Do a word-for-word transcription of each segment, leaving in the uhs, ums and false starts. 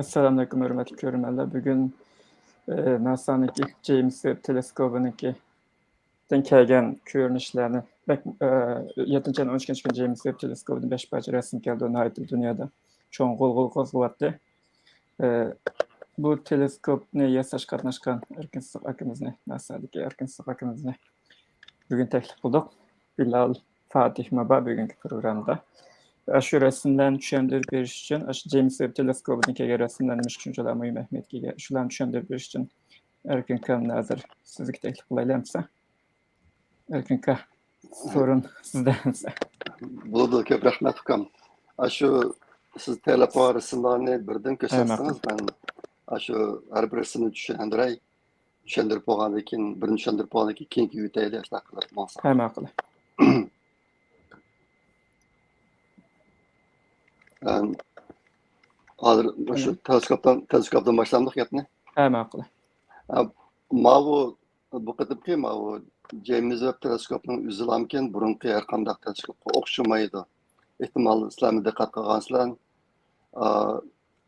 ئەسسالامۇئەلەيكۇم، ھۆرمەتلىك كۆرۈرمەنلەر. بۈگۈن، ئە، ناسانىڭكى جېيمس ۋېب تېلېسكوپىنىڭكى دىن كەلگەن كۆرۈنۈشلەرنى بەك، ئە، يەتتىنچى ئاينىڭ ئون ئىككىنچى كۈنى جېيمس ۋېب تېلېسكوپىدىن بەش پارچە رەسىم كەلدى. ناھايىتى دۇنيادا چوڭ غۇلغۇلا قوزغىۋاتتى. ئە، بۇ تېلېسكوپنى ياساشقا قاتناشقان ئەركىن سىدىق ئاكىمىزنى، ناسادىكى ئەركىن سىدىق ئاكىمىزنى بۈگۈن تەكلىپ قىلدۇق. بىلال فاتىھمۇ بار بۈگۈنكى پروگراممىدا. ئاشۇ رەسىملەرنى چۈشەندۈرۈپ بېرىش ئۈچۈن، ئاشۇ جېيمس ۋېب تېلېسكوپىدىن كەلگەن رەسىملەر نېمە ئۈچۈن شۇنچىلا مۇھىم ئەھمىيەتكە ئىگە؟ شۇلارنى چۈشەندۈرۈپ بېرىش ئۈچۈن ئەركىن ئاكامنى ھازىر سىزگە تەكلىپ قىلايلى ئەمىسە. ئەركىن ئاكا، سورۇن سىزدە ئەمىسە. بولىدۇ، كۆپ رەھمەت ئۇكام. ئاشۇ سىز تەييارلاپ قويغان رەسىملەرنى بىردىن كۆرسەتسىڭىز، مەن ئاشۇ ھەر بىر رەسىمنى چۈشەندۈرەي. چۈشەندۈرۈپ بولغاندىن كېيىن، بىرنى چۈشەندۈرۈپ بولغاندىن كېيىن، كېيىنكىگە ئۆتەيلى، شۇنداق قىلىپ ماڭساق. ھە، ماقۇل. ئەم، ھازىر مۇشۇ تېلېسكوپتىن، تېلېسكوپتىن باشلامدۇق گەپنى؟ ھە، ماقۇل. ئە، ماۋۇ، بۇ قېتىمقى ماۋۇ جېيمس ۋېب تېلېسكوپنىڭ ئۆزىلامكەن بۇرۇنقى ھەر قانداق تېلېسكوپقا ئوخشىمايدۇ. ئېھتىمال سىلەرمۇ دىققەت قىلغانسىلەر. ئا،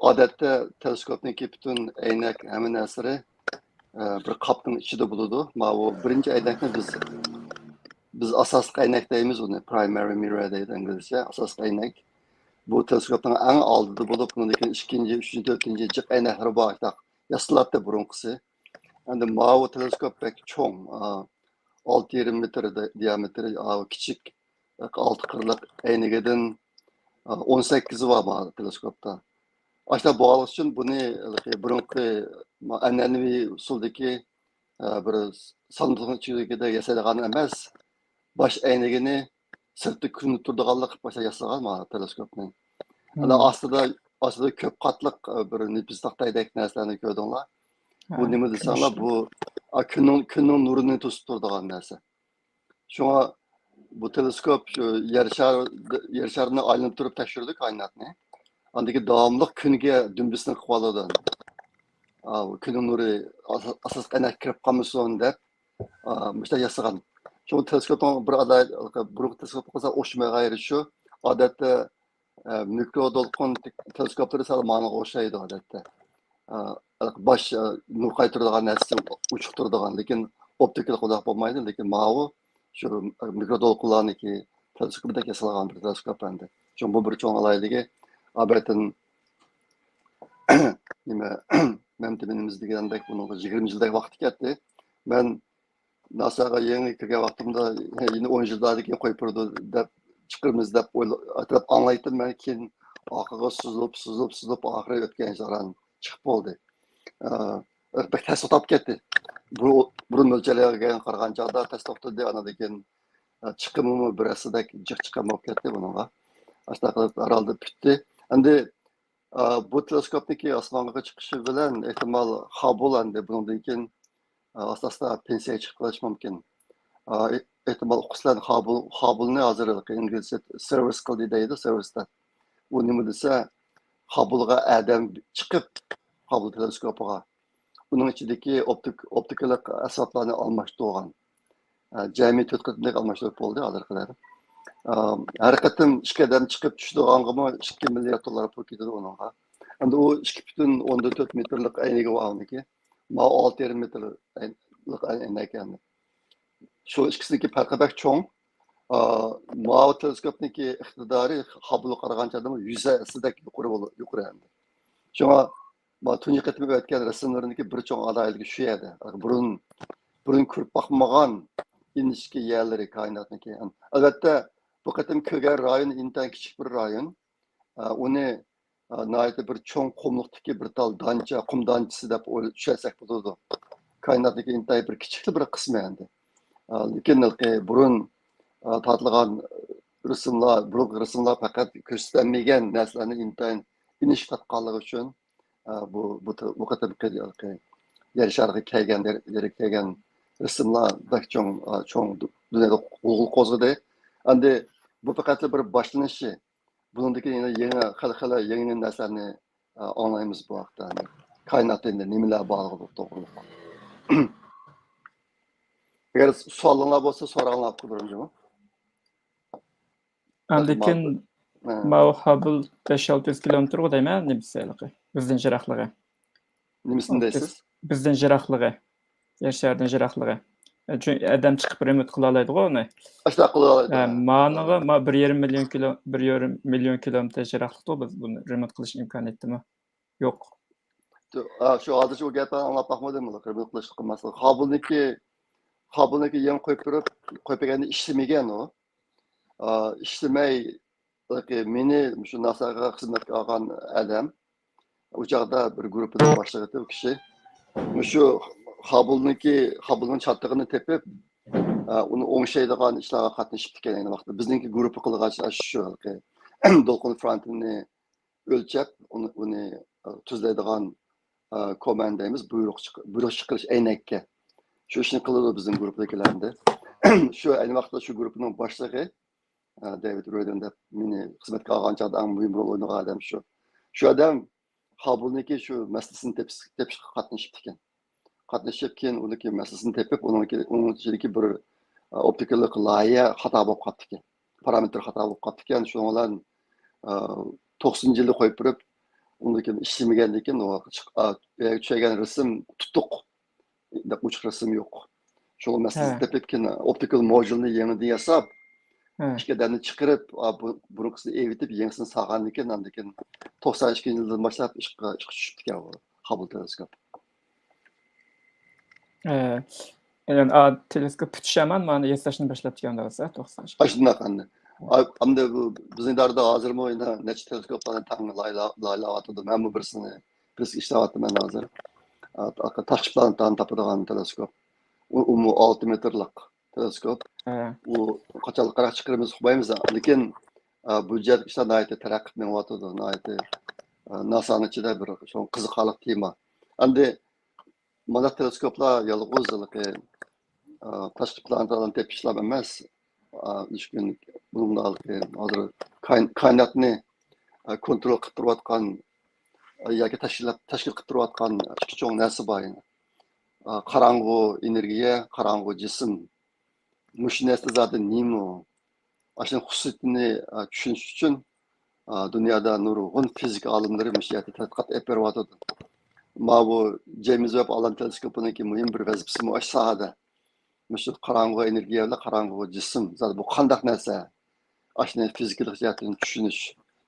ئادەتتە تېلېسكوپنىڭكى پۈتۈن ئەينەك، ھەممە نەرسىلىرى، ئە، بىر قاپنىڭ ئىچىدە بولىدۇ. ماۋۇ بىرىنچى ئەينەكنى بىز، بىز ئاساسلىق ئەينەك دەيمىز ئۇنى، پرايمەرى مىررور دەيدۇ ئىنگلىزچە، ئاساسلىق ئەينەك. بۇ تېلېسكوپنىڭ ئەڭ ئالدىدا بولۇپ، ئۇنىڭدىن كېيىن ئىككىنچى، ئۈچىنچى، تۆتىنچى جىق ئەينەكلىرى بار، ياسىلاتتى بۇرۇنقىسى. ئەمدى ماۋۇ تېلېسكوپ بەك چوڭ، ئا، ئالتە يېرىم مېتىر دى-، دىيامېتىرى، ئا، كىچىك، ئالتە قىرلىق ئەينىكىدىن، ئا، ئون سەككىزى بار ماۋۇ تېلېسكوپتا. ئاشۇنداق بولغانلىقى ئۈچۈن بۇنى ھېلىقى بۇرۇنقى ئەنئەنىۋى ئۇسۇلدىكى، ئا، بىر ساندۇقنىڭ ئىچىدىكىدەك ياسايدىغان ئەمەس، باش ئەينىكىنى سىرتتا كۆرۈنۈپ تۇرىدىغانلىق قىلىپ باشلاپ ياسىغان مانا تېلېسكوپنى. ئانا ئاستىدا، ئاستىدا كۆپ قاتلىق، ئە، بىر نېپىز تاختايدەك نەرسىلەرنى كۆردۈڭلار. بۇ نېمە دېسەڭلار، بۇ، ئا، كۈننىڭ، كۈننىڭ نۇرىنى توسۇپ تۇرىدىغان نەرسە. شۇڭا بۇ تېلېسكوپ شۇ يەر شار-، يەر شارىنى ئايلىنىپ تۇرۇپ تەكشۈرىدۇ كائىناتنى. ئاندىن كېيىن داۋاملىق كۈنگە دۈمبىسىنى قىلىۋالىدۇ. ئا، بۇ كۈننىڭ نۇرى ئاساس-، ئاساسلىق ئەينەككە كىرىپ قالمىسۇن دەپ، ئا، مۇشۇنداق ياسىغان. شۇڭا تېلېسكوپنىڭ بىر ئالاھىدە، بۇرۇنقى تېلېسكوپقا قارىسا ئوخشىمىغان يېرى شۇ، ئادەتتە، ئە، مىكرو دولقۇن تېلېسكوپلىرى سەل مانىڭغا ئوخشايدۇ ئادەتتە. ئە، باش، ئە، نۇر قايتۇرىدىغان نەرسىسى ئوچۇق تۇرىدىغان، لېكىن ئوپتىكىلىق ئۇنداق بولمايدۇ، لېكىن ماۋۇ شۇ مىكرو دولقۇنلارنىڭكى تېلېسكوپىدەك ياسالغان بىر تېلېسكوپ ئەمدى. شۇڭا بۇ بىر چوڭ ئالاھىدىلىكى. ئابەتىن نېمە، مەمتىمىنىمىز دېگەندەك بۇنىڭغا يىگىرمە يىلدەك ۋاقتى كەتتى. مەن ناساغا يېڭى كىرگەن ۋاقتىمدا، يەنە ئون يىلدىن كېيىن قويۇپ بېرىدۇ دەپ، چىقىرىمىز دەپ ئويلا-، ئەتراپ ئاڭلايتتىم مەن. كېيىن ئارقىغا سوزۇلۇپ، سوزۇلۇپ، سوزۇلۇپ، ئاخىرى ئۆتكەن يىلى چىقىپ بولدى. ئە، بەك تەس توختاپ كەتتى. بۇ-، بۇرۇن مۆلچەرلەنگەنگە قارىغان چاغدا تەس توختىدى، ئاندىن كېيىن، ئە، چىقىمىمۇ بىر ھەسسىدەك جىق چىققان بولۇپ كەتتى بۇنىڭغا. ئاشۇنداق قىلىپ ھەر ھالدا پۈتتى. ئەمدى، ئە، بۇ تېلېسكوپنىڭكى ئاسمانغا چىقىشى بىلەن ئېھتىمال خابل ئەمدى بۇنىڭدىن كېيىن، ئە، ئاستا-ئاستا پېنسىيەگە چىقىپ قېلىشى مۇمكىن. ئە، ئېھ-، ئېھتىمال ئۇقىسىلەر خابل، خابلنى ھازىر ئىنگلىزچە سېرۋىس قىلدى دەيدۇ، سېرۋىس دەپ. ئۇ نېمە دېسە، خابلغا ئادەم چىقىپ، خابل تېلېسكوپىغا ئۇنىڭ ئىچىدىكى ئوپتىك-، ئوپتىكىلىق ئەسۋابلارنى ئالماشتۇرغان. ئە، جەمئىي تۆت قېتىمدەك ئالماشتۇرۇپ بولدى ھازىرغا قەدەر. ئە، ھەر قېتىم ئىككى ئادەم چىقىپ چۈشىدىغانغىمۇ ئىككى مىليارد دوللار پۇل كېتىدۇ ئۇنىڭغا. ئەمدى ئۇ ئىككى پۈتۈن ئوندىن تۆت مېتىرلىق ئەينىكى بار ئۇنىڭكى. ماۋۇ ئالتە يېرىم مېتىرلىق ئەينەك ئەمدى. شۇ ئىككىسىنىڭكى پەرقى بەك چوڭ. ئا، ماۋۇ تېلېسكوپنىڭكى ئىقتىدارى خابلغا قارىغانچە يۈز ھەسسىدەك يۇقىرى بول-، يۇقىرى ئەمدى. شۇڭا ما تۇنجى قېتىم ئۆتكەن رەسىملىرىنىڭكى بىر چوڭ ئالاھىدىلىكى شۇ يەردە. بۇرۇن، بۇرۇن كۆرۈپ باقمىغان ئىنچىكە يەرلىرى كائىناتنىڭكى. ئەلۋەتتە، بۇ قېتىم كۆرگەن رايون ئىنتايىن كىچىك بىر رايون. ئا، ئۇنى، ئا، ناھايىتى بىر چوڭ قۇملۇقتىكى بىر تال دانچە، قۇم دانچىسى دەپ ئويلا-، چۈشەنسەك بولىدۇ. كائىناتنىڭكى ئىنتايىن بىر كىچىكلا بىر قىسمى ئەمدى. ئا، لېكىن ھېلىقى بۇرۇن، ئا، تارتىلغان رەسىملەر، بۇرۇنقى رەسىملەر پەقەت كۆرسىتەلمىگەن نەرسىلەرنى ئىنتايىن ئېنىق تارتقانلىقى ئۈچۈن، ئا، بۇ، بۇ، بۇ قېتىمقى يەر شارىغا كەلگەن، يەر، يەرگە كەلگەن رەسىملەر بەك چوڭ، ئا، چوڭ دۇ-، دۇنيادا غۇلغۇلا قوزغىدى. ئەمدى بۇ پەقەتلا بىر باشلىنىشى. بۇنىڭدىن كېيىن يەنە يېڭى، خېلى، خېلى يېڭى نەرسىلەرنى، ئا، ئاڭلايمىز بۇ ھەقتە. كائىناتتا ئەمدى نېمىلەر بارلىقى توغرۇلۇق. ئەگەر سوئالىڭلار بولسا، سوراڭلار قىلدۇرۇڭ جۇمۇ. ئاندىن كېيىن ماۋۇ خابل بەش ئالتە يۈز كىلومېتىرغۇ دەيمەن، نېمىسى ھېلىقى. بىزدىن يىراقلىقى. نېمىسىنى دەيسىز؟ بىزدىن يىراقلىقى. يەر شارىدىن يىراقلىقى. چۈنكى ئادەم چىقىپ رېمونت قىلالايدىغۇ ئۇنى. ئاشۇنداق قىلالايدۇ. مانىڭغا ما بىر يېرىم مىليون كىلو، بىر يېرىم مىليون كىلومېتىر يىراقلىقتا بىز بۇنى رېمونت قىلىش ئىمكانىيىتىمۇ يوق. شۇ ھازىرچە ئۇ گەپنى ئاڭلاپ باقمىدىم. رېمونت قىلىشلىق قىلماسلىق. خابۇلنىڭكى، خابۇلنىڭكى يېڭى قويۇپ بېرىپ، قويۇپ بەرگەندە ئىشلىمىگەن ئۇ. ئىشلىمەي، مېنى شۇ ناساغا خىزمەتكە ئالغان ئادەم، ئۇ چاغدا بىر گۇرۇپپىنىڭ باشلىقى ئىدى ئۇ كىشى. مۇشۇ خابۇلنىڭكى، خابۇلنىڭ چاتىقىنى تېپىپ، ئۇنى ئوڭشايدىغان ئىشلارغا قاتنىشىپتىكەن ئەينى ۋاقىتتا. بىزنىڭكى گۇرۇپپا قىلغان ئىش شۇ، دولقۇن فرونتىنى ئۆلچەپ، ئۇنى، ئۇنى تۈزلەيدىغان كوماند دەيمىز، بۇيرۇق چىق-، بۇيرۇق چىقىرىش ئەينەككە. شۇ ئىشنى قىلىدۇ بىزنىڭ گۇرۇپپىدىكىلەر ئەمدى. شۇ ئەينى ۋاقىتتا شۇ گۇرۇپپىنىڭ باشلىقى، دېۋىد رودېن دەپ مېنى خىزمەتكە ئالغان چاغدا ئەڭ مۇھىم رول ئوينىغان ئادەم شۇ. شۇ ئادەم خابۇلنىڭكى شۇ مەسىلىسىنى تېپىش، تېپىشقا قاتنىشىپتىكەن. قاتنىشىپ، كېيىن ئۇنىڭكى مەسىلىسىنى تېپىپ، ئۇنىڭكى، ئۇنىڭ ئىچىدىكى بىر ئوپتىكىللىق لايىھە خاتا بولۇپ قاپتىكەن. پارامېتىر خاتا بولۇپ قاپتىكەن. شۇنىڭ بىلەن توقسىنىنچى يىلى قويۇپ بېرىپ، ئۇندىن كېيىن ئىشلىمىگەندىن كېيىن ئۇ چىق-، ئا، چۈشۈرگەن رەسىم تۇتۇق. ئوچۇق رەسىم يوق. شۇڭا مەسىلىسىنى تېپىپ، كېيىن ئوپتىكال مودۇلنى يېڭىدىن ياساپ، ئىككى ئادەمنى چىقىرىپ، بۇ-، بۇرۇنقىسىنى ئېۋىتىپ، يېڭىسىنى سالغاندىن كېيىن، ئاندىن كېيىن توقسان ئىككىنچى يىلدىن باشلاپ ئىشقا، ئىشقا چۈشۈپتىكەن بۇ خابۇل تېلېسكوپ. ئە، يەنى، ئا، تېلېسكوپ پۈتۈش ھامان مانا ياساشنى باشلاپتىكەن دەۋاتسا، توقسان ئىككى. ئاشۇنداق ئەمدى. ئا، ئەمدى بۇ بىزنىڭ ئىدارىدە ھازىرمۇ يەنە نەچچە تېلېسكوپلارنى تەڭ لايىھە-، لايىھەلەۋاتىدۇ. مەنمۇ بىرسىنى، بىرسىگە ئىشلەۋاتىمەن ھازىر. ئا، تاشقى پلانېتانى تاپىدىغان تېلېسكوپ. ئۇ، ئۇمۇ ئالتە مېتىرلىق تېلېسكوپ. ئۇ قاچانلىقراق چىقىرىمىز ئۇقمايمىز. لېكىن، ئا، بۇ جەھەتتىكى ئىشلار ناھايىتى تەرەققىي قىلىپ مېڭىۋاتىدۇ. ناھايىتى، ئا، ناسانىڭ ئىچىدە بىر شۇڭا قىزىقارلىق تېما. ئەمدى مانا تېلېسكوپلار يالغۇز ھېلىقى، ئا، تاشقى پلانېتالارنى تېپىشلا ئەمەس. ئا، نېمىشقا بۇنىڭدا ھېلىقى ھازىر كائىن-، كائىناتنى، ئا، كونترول قىلىپ تۇرۇۋاتقان، ئا، ياكى تەشكىلات، تەشكىل قىلىپ تۇرۇۋاتقان ئىككى چوڭ نەرسە بار يەنە. ئا، قاراڭغۇ ئېنېرگىيە، قاراڭغۇ جىسىم. مۇشۇ نەرسە زادى نېمە؟ ئاشۇنىڭ خۇسۇسىيىتىنى، ئا، چۈشىنىش ئۈچۈن، ئا، دۇنيادا نۇرغۇن فىزىكا ئالىملىرى مۇشۇ يەردە تەتقىقات ئېلىپ بېرىۋاتىدۇ. ماۋۇ جېيمس ۋېب ئالەم تېلېسكوپىنىڭكى مۇھىم بىر ۋەزىپىسىمۇ ئاشۇ ساھەدە. مۇشۇ قاراڭغۇ ئېنېرگىيە بىلەن قاراڭغۇ جىسىم، زادى بۇ قانداق نەرسە؟ ئاشۇنى فىزىكىلىق جەھەتتىن چۈشىنىش،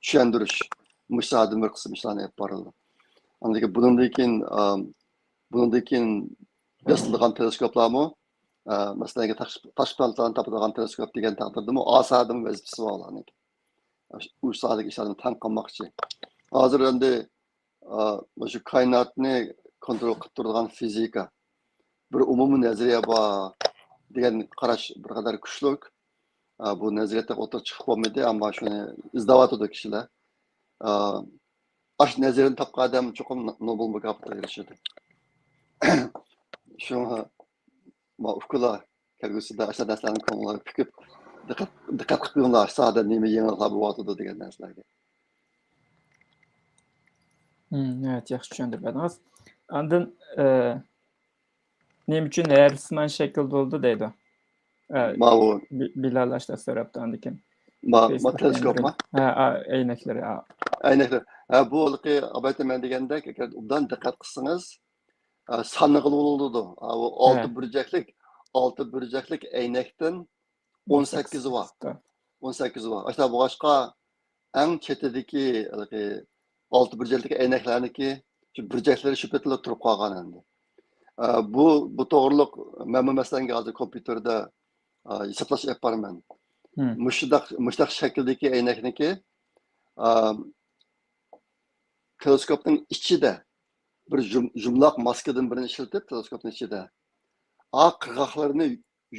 چۈشەندۈرۈش، مۇشۇ ساھەدىن بىر قىسىم ئىشلارنى ئېلىپ بارىدۇ. ئاندىن كېيىن بۇنىڭدىن كېيىن، ئا، بۇنىڭدىن كېيىن ياسىلىدىغان تېلېسكوپلارمۇ، ئا، مەسىلەن، تاشقى، تاشقى پلانېتالارنى تاپىدىغان تېلېسكوپ دېگەن تەقدىردىمۇ، ئا ساھەدىمۇ ۋەزىپىسى بار ئۇلارنىڭكى. ئۇ ساھەدىكى ئىشلارنى تەڭ قىلماقچى. ھازىر ئەمدى، ئا، مۇشۇ كائىناتنى كونترول قىلىپ تۇرىدىغان فىزىكا، بىر ئومۇمىي نەزەرىيە بار دېگەن قاراش بىر قەدەر كۈچلۈك. ئا، بۇ نەزەرىيە تېخى ئوتتۇرىغا چىقىپ بولمىدى، ئەمما شۇنى ئىزدەۋاتىدۇ كىشىلەر. ئا، ئاشۇ نەزەرىيەنى تاپقان ئادەم چوقۇم نوبېل مۇكاپاتىغا ئېرىشىدۇ. شۇڭا ما ئۇكىلار كەلگۈسىدە ئاشۇ نەرسىلەرنى كۆڭلىگە پۈكۈپ، دىققەت، دىققەت قىلىپ بېقىڭلار، ئاشۇ ساھەدە نېمە يېڭىلىقلار بولۇۋاتىدۇ دېگەن نەرسىلەرگە. ھىم، ناھايىتى ياخشى چۈشەندۈرۈپ بەردىڭىز. ئاندىن، ئە، نېمە ئۈچۈن ھەرپسىمان شەكىلدە بولىدۇ دەيدۇ. ئە، ماۋۇ. بى-، بىلال ئاشتا سوراپتۇ ئاندىن كېيىن. ما، ما تېلېسكوپما؟ ھە، ئا، ئەينەكلىرى، ئا. ئەينەكلەر. ھە، بۇ ھېلىقى ئابايتى مەن دېگەندەك، ئەگەر ئوبدان دىققەت قىلسىڭىز، ئا، سانىغىلى بولىدۇ. ئا، ئۇ ئالتە بۇرجەكلىك، ئالتە بۇرجەكلىك ئەينەكتىن ئون سەككىزى بار. ئون سەككىزى بار. ئاشۇنداق بولغاچقا، ئەڭ چېتىدىكى ھېلىقى ئالتە بۇرجەكلىك ئەينەكلەرنىكى شۇ بۇرجەكلىرى شۇ پېتىلا تۇرۇپ قالغان ئەمدى. ئا، بۇ، بۇ توغرىلىق مەنمۇ مەسىلەن ھازىر كومپيۇتېردا، ئا، ھېسابلاش ئېلىپ بارىمەن. مۇشۇنداق، مۇشۇنداق شەكىلدىكى ئەينەكنىكى، ئا، تېلېسكوپنىڭ ئىچىدە بىر يۇم-، يۇمىلاق ماسكىدىن بىرنى ئىشلىتىپ، تېلېسكوپنىڭ ئىچىدە، ئا، قىرغاقلىرىنى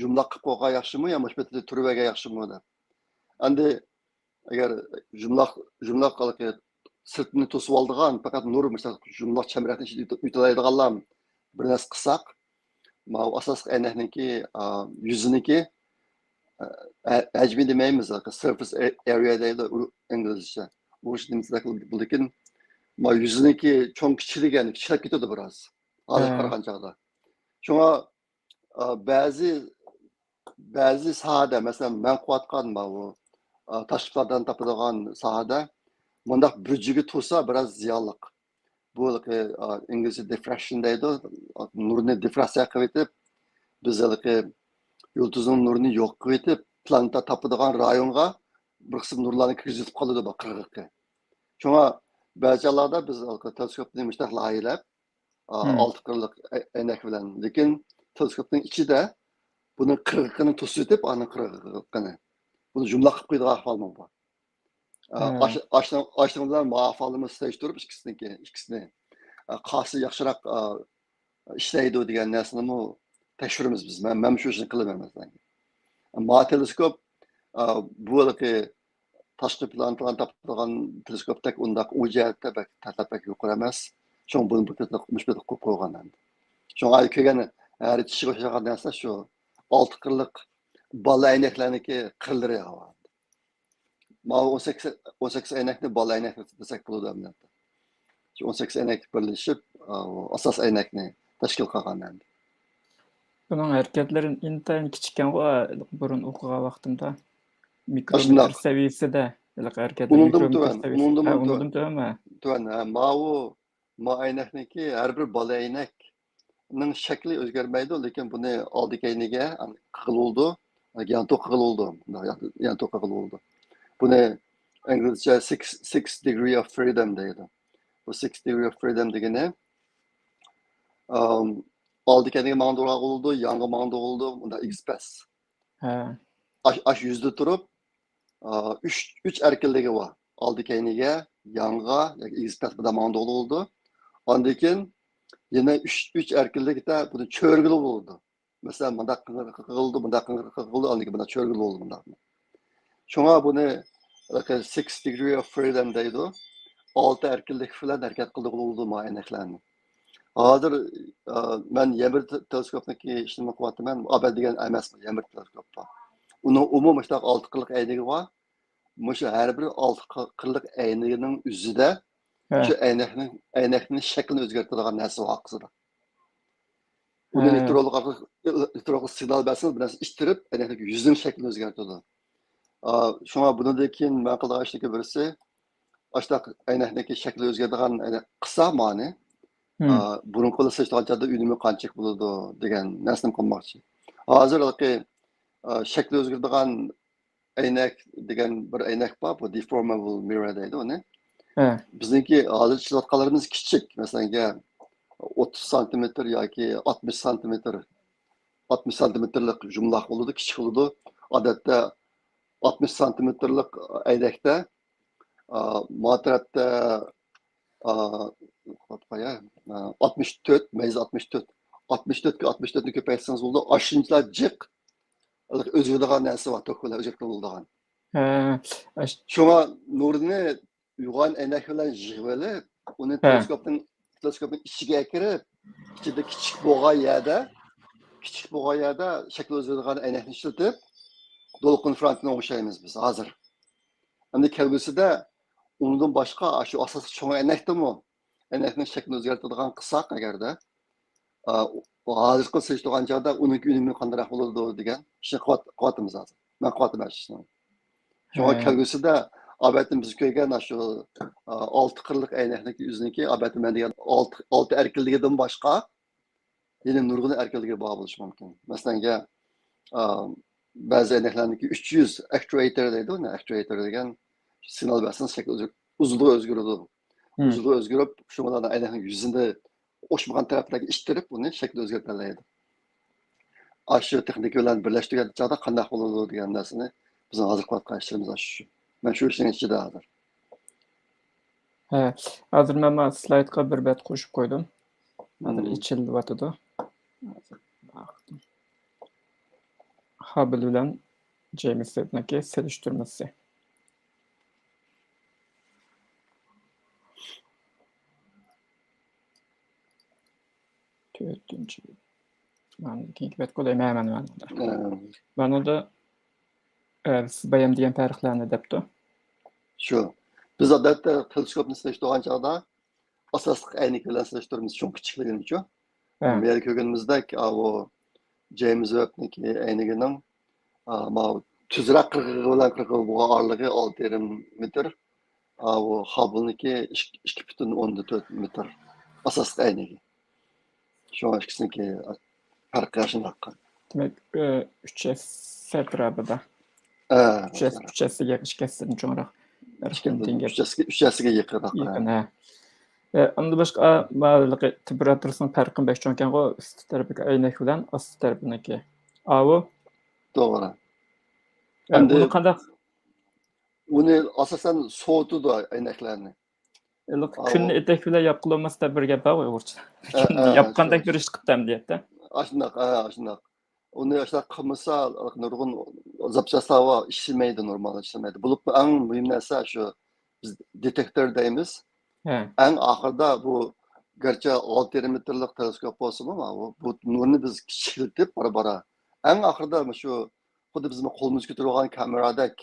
يۇمىلاق قىلىپ قويغان ياخشىمۇ يا مۇشۇ پېتىدە تۇرۇۋەرگەن ياخشىمۇ دەپ. ئەمدى ئەگەر يۇمىلاق، يۇمىلاق ھېلىقى سىرتىنى توسۇۋالىدىغان، پەقەت نۇر مۇشۇنداق يۇمىلاق چەمبىرەكنىڭ ئىچىدە يۇت-، يۇتۇلايدىغانلار بىر نەرسە قىلساق، ماۋۇ ئاساسلىق ئەينەكنىڭكى، ئا، يۈزىنىڭكى، ئا، ھەجمى دېمەيمىز، سۇرفېس ئېرىيە دەيدۇ ئىنگلىزچە. ئۇ نېمىسىدەك بولىدىكىن، ماۋۇ يۈزىنىڭكى چوڭ كىچىكلىگەن، كىچىكلەپ كېتىدۇ بىراز. ھازىر قارىغان چاغدا. شۇڭا، ئا، بەزى، بەزى ساھەدە، مەسىلەن، مەن قىلىۋاتقان ماۋۇ، ئا، تاشقى پلانېتانى تاپىدىغان ساھەدە مۇنداق بۇرجىكى تۇرسا بىراز زىيانلىق. بۇ ھېلىقى، ئا، ئىنگلىزچە دىفراكشن دەيدۇ، نۇرنى دىفراكسىيە قىلىۋېتىپ، بىز ھېلىقى يۇلتۇزنىڭ نۇرىنى يوق قىلىۋېتىپ، پلانېتا تاپىدىغان رايونغا بىر قىسىم نۇرلارنى كىرگۈزۈپ قالىدۇ بۇ قىرغىقى. شۇڭا بەزى چاغلاردا بىز ھېلىقى تېلېسكوپنى مۇشۇنداق لايىھەلەپ، ئا، مم. ئالتە قىرلىق ئەي-، ئەينەك بىلەن، لېكىن تېلېسكوپنىڭ ئىچىدە بۇنىڭ قىرغىقىنى توسۇۋېتىپ، ئانىڭ قىرغىقىنى، بۇنى يۇمىلاق قىلىپ قويىدىغان ئەھۋالمۇ بار. ئا، ھە. ئاش-، ئاشنىڭ، ئاشنىڭ بىلەن ماۋۇ ئەھۋالنى سېلىشتۇرۇپ ئىككىسىنىڭكى، ئىككىسىنى، ئا، قايسى ياخشىراق، ئا، ئىشلەيدۇ دېگەن نەرسىنىمۇ تەكشۈرىمىز بىز. مەن، مەن شۇ ئىشنى قىلىمەن مەسىلەن. ماۋۇ تېلېسكوپ، ئا، بۇ ھېلىقى تاشقى پلانېتىلارنى تاپىدىغان تېلېسكوپتەك ئۇنداق ئۇ جەھەتتە بەك تەلەپ بەك يۇقىرى ئەمەس. شۇڭا بۇنى بۇ تېلېسكوپ مۇشۇ يەردە قويۇپ قويغان ئەمدى. شۇڭا ئاي كۆرگەن ھەر چىشىغا ئوخشىغان نەرسە شۇ ئالتە قىرلىق بالا ئەينەكلەرنىڭكى قىرلىرى. ماۋۇ ئون سەككىز، ئون سەككىز ئەينەكنى بالا ئەينەك دېسەك بولىدۇ ئەمدى. شۇ ئون سەككىز ئەينەك بىرلىشىپ، ئا، ئاساس ئەينەكنى تەشكىل قىلغان ئەمدى. بۇنىڭ ھەرىكەتلىرى ئىنتايىن كىچىككەنغۇ، بۇرۇن ئوقۇغان ۋاقتىمدا. ئاشۇنداق. مىكرومېتىر سەۋىيەسىدە ھېلىقى ھەرىكەتلەر ئۇنىڭدىنمۇ مىكرومېتىر تۆۋەن، سەۋىيەسى. ئۇنىڭدىنمۇ ھە، تۆۋەن. ئۇنىڭدىن تۆۋەنمۇ؟ تۆۋەن، ھە. ماۋۇ، ماۋۇ ئەينەكنىڭكى ھەر بىر بالا ئەينەكنىڭ شەكلى ئۆزگەرمەيدۇ، لېكىن بۇنى ئالدى كەينىگە قىلغىلى بولىدۇ، يانتۇ قىلغىلى بولىدۇ، يانتۇ قىلغىلى بولىدۇ. بۇنى ئىنگلىزچە six, six degree of freedom دەيدۇ. بۇ six degree of freedom دېگىنى، ئام، ئالدى كەينىگە ماڭدۇرغىلى بولىدۇ، يانغا ماڭدۇرغىلى بولىدۇ، بۇنداق ئېگىز پەس. ھە. ئاش-، ئاش يۈزدە تۇرۇپ، ئا، ئۈچ، ئۈچ ئەركىنلىكى بار. ئالدى كەينىگە، يانغا ياكى ئېگىز پەس بۇنداق ماڭدۇرغىلى بولىدۇ. ئاندىن كېيىن يەنە ئۈچ، ئۈچ ئەركىنلىكتە بۇنى چۆرگىلى بولىدۇ. مەسىلەن، مۇنداق قىلغىلى، مۇنداق قىلغىلى، ئاندىن كېيىن مۇنداق چۆرگىلى بولىدۇ، مۇنداق. شۇڭا بۇنى، ھېلىقى، six degree of freedom دەيدۇ. ئالتە ئەركىنلىك بىلەن ھەرىكەت قىلدۇرغىلى بولىدۇ مۇ ئەينەكلەرنى. ھازىر، ئا، مەن يەنە بىر تېلېسكوپنىڭكى ئىشىنى قىلىۋاتىمەن. ئابەت دېگەن ئەمەس، يەنە بىر تېلېسكوپ بار. ئۇنىڭ ئۇمۇ مۇشۇنداق ئالتە قىرلىق ئەينىكى بار. مۇشۇ ھەر بىر ئالتە قىرلىق ئەينىكىنىڭ ئۆزىدە ھە. شۇ ئەينەكنىڭ، ئەينەكنىڭ شەكلىنى ئۆزگەرتىدىغان نەرسە بار ئارقىسىدا. ئۇنى ھە. ئېلېكترونلۇق ئارقىلىق، ئېلېكترونلۇق سىگنال بەرسىڭىز، بىر نەرسە ئىتتىرىپ، ئەينەكنىڭ يۈزىنىڭ شەكلىنى ئۆزگەرتىدۇ. ئا، شۇڭا بۇنىڭدىن كېيىن مەن قىلىدىغان ئىشنىڭكى بىرسى، ئاشۇنداق ئەينەكنىڭكى شەكلى ئۆزگەرىدىغان ئەينەك قىلسا مانى، ھىم. ئا، بۇرۇنقى بىلەن سېلىشتۇرغان چاغدا ئۈنۈمى قانچىلىك بولىدۇ دېگەن نەرسىنى قىلماقچى. ھازىر ھېلىقى، ئا، شەكلى ئۆزگىرىدىغان ئەينەك دېگەن بىر ئەينەك بار، بۇ deformable mirror دەيدۇ ئۇنى. ھە. بىزنىڭكى ھازىر ئىشلەتكەنلىرىمىز كىچىك، مەسىلەن، ئوتتۇز سانتىمېتىر ياكى ئاتمىش سانتىمېتىر، ئاتمىش سانتىمېتىرلىق يۇمىلاق بولىدۇ، كىچىك بولىدۇ. ئادەتتە ئاتمىش سانتىمېتىرلىق ئەينەكتە، ئا، ما تەرەپتە، ئا، ئا، ئاتمىش تۆت، مەينىس ئاتمىش تۆت. ئاتمىش تۆتكە ئاتمىش تۆتنى كۆپەيتسىڭىز بولىدۇ. ئاشۇنچىلا جىق ئۆزگىرىدىغان نەرسە بار، توك بىلەن ئۆزگەرتكىلى بولىدىغان. ھە، ئاش- شۇڭا نۇرنى يوغان ئەينەك بىلەن يىغىۋېلىپ، ئۇنى ھە. تېلېسكوپنىڭ، تېلېسكوپنىڭ ئىچىگە ئەكىرىپ، ئىچىدە كىچىك بولغان يەردە، كىچىك بولغان يەردە شەكىل ئۆزگىرىدىغان ئەينەكنى ئىشلىتىپ، دولقۇن فرانتىنى ئوڭشايمىز بىز ھازىر. ئەمدى كەلگۈسىدە ئۇنىڭدىن باشقا، شۇ ئاساسلىق چوڭ ئەينەكتىمۇ، ئەينەكنىڭ شەكلىنى ئۆزگەرتىدىغان قىلساق ئەگەردە، ئا، ھازىرقى سېلىشتۇرغان چاغدا ئۇنىڭكى ئۈنۈمى قانداقراق بولىدۇ دېگەن ئىشنى قىلىۋات-، قىلىۋاتىمىز ھازىر. مەن قىلىۋاتىمەن شۇ ئىشنى. شۇڭا ھە. كەلگۈسىدە ئابەتتە بىز كۆرگەن شۇ، ئا، ئالتە قىرلىق ئەينەكنىڭكى ئۆزىنىڭكى ئابەتتە مەن دېگەن ئالتە، ئالتە ئەركىنلىكىدىن باشقا يەنە نۇرغۇن ئەركىنلىكى بار بولۇشى مۇمكىن. مەسىلەنگە، ئا، بەزى ئەينەكلەرنىڭكى ئۈچ يۈز ئاكتۇئېيتور دەيدۇ، ئۇنى ئاكتۇئېيتور دېگەن سىگنال بەرسىڭىز شەكلى ئۆزگىرىپ، ئۇزۇنلۇقى ئۆزگىرىدۇ. مم. ئۇزۇنلۇقى ئۆزگىرىپ، شۇ بىلەن ئەينەكنىڭ يۈزىنى ئوخشىمىغان تەرەپلەرگە ئىتتىرىپ، ئۇنى شەكلى ئۆزگەرتەلەيدۇ. ئاشۇ تېخنىكا بىلەن بىرلەشتۈرگەن چاغدا قانداق بولىدۇ دېگەن نەرسىنى بىزنىڭ ھازىر قىلىۋاتقان ئىشلىرىمىز ئاشۇ. مەن شۇ ئىشنىڭ ئىچىدە ھازىر. ھە، ھازىر مەن مانا سلايدقا بىر بەت قوشۇپ قويدۇم. ھازىر مم. ئېچىلىۋاتىدۇ. ھازىر باقتىم. خاببل بىلەن جېيمس ۋېبنىڭكى سېلىشتۇرمىسى. تۆتىنچى. مانا كېيىنكى بەتكە ئولاي، مەن، مەن، مەن. مم. مانا دا، ئە، سىز بايام دېگەن پەرقلەرنى دەپتۇ. شۇ. بىز ئادەتتە تېلېسكوپنى سېلىشتۇرغان چاغدا ئاساسلىق ئەينىك بىلەن سېلىشتۇرىمىز، چوڭ كىچىكلىكىنىچۇ. ھە. بۇ يەردە كۆرگىنىمىزدەك، ئاۋۇ جېيمس ۋېبنىڭكى ئەينىكىنىڭ، ئا، ماۋۇ تۈزرەك قىرغىقى بىلەن قىرغىقى بولغان ئارىلىقى ئالتە يېرىم مېتىر. ئاۋۇ خاببلنىڭكى ئىككى، ئىككى پۈتۈن ئوندىن تۆت مېتىر. ئاساسلىق ئەينىكى. شۇڭا ئىككىسىنىڭكى پەرقى ئاشۇنداق. دېمەك، ئۈچ ئەس ئەتراپىدا. ھە، ئۈچ ئەس، ئۈچ ئەسلىگە، ئىككى ئەستىن چوڭراق. ئەركىن دېگەن گەپ. ئۈچ ئەسكە، ئۈچ ئەسكە يېقىنراق. يېقىن، ھە. ئە، ئەمدى باشقا، ماۋۇ تېمپېراتۇرىسىنىڭ پەرقى بەك چوڭكەنغۇ، ئۈستى تەرىپىدىكى ئەينەك بىلەن ئاستى تەرىپىنىڭكى. ئاۋۇ. توغرا. ئە، ئەمدى بۇنى قانداق؟ ئۇنى ئاساسەن سوۋۇتىدۇ ئەينەكلەرنى. ئېلىق ئاۋۇ. كۈننى ئېتەك بىلەن ياپقىلى بولماس دەپ بىر گەپ بار ئۇيغۇرچە. ئە، ئە، ياپقاندەك شۇ. بىر ئىش قىپتۇ ئەمدى يەتتە. ئاشۇنداق، ئە، ئاشۇنداق. ئۇنى ئاشۇنداق قىلمىسا، نۇرغۇن زاپچاستلار بار، ئىشلىمەيدۇ، نورمال ئىشلىمەيدۇ. بولۇپمۇ ئەڭ مۇھىم نەرسە شۇ، بىز دېتېكتور دەيمىز. ھە. ئەڭ ئاخىرىدا بۇ، گەرچە ئالتە يېرىم مېتىرلىق تېلېسكوپ بولسىمۇ، بۇ، بۇ نۇرنى بىز كىچىكلىتىپ بارا بارا، ئەڭ ئاخىرىدا شۇ خۇددى بىزنىڭ قولىمىزدا كۆتۈرۈۋالغان كامېرادەك،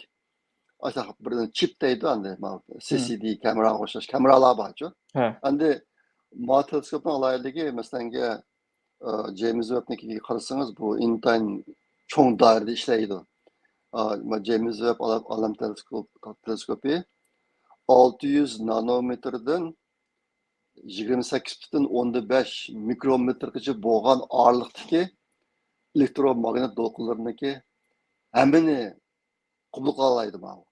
ئاشۇنداق بىر چىپ دەيدۇ ئەمدى، ماۋۇ سى سى دى كامېراغا ئوخشاش كامېرالار بارچۇ. ھە. ئەمدى ما تېلېسكوپنىڭ ئالاھىدىلىكى، مەسىلەنگە، ئە، جېيمس ۋېبنىڭكىگە قارىسىڭىز، بۇ ئىنتايىن چوڭ دائىرىدە ئىشلەيدۇ. ئە، ما جېيمس ۋېب ئالەم، ئالەم تېلېسكوپ، تېلېسكوپى ئالتە يۈز نانومېتىردىن يىگىرمە سەككىز پۈتۈن ئوندىن بەش مىكرومېتىرغىچە بولغان ئارىلىقتىكى ئېلېكتروماگنىت دولقۇنلىرىنىڭكى ھەممىنى قوبۇل قىلالايدۇ ماۋۇ.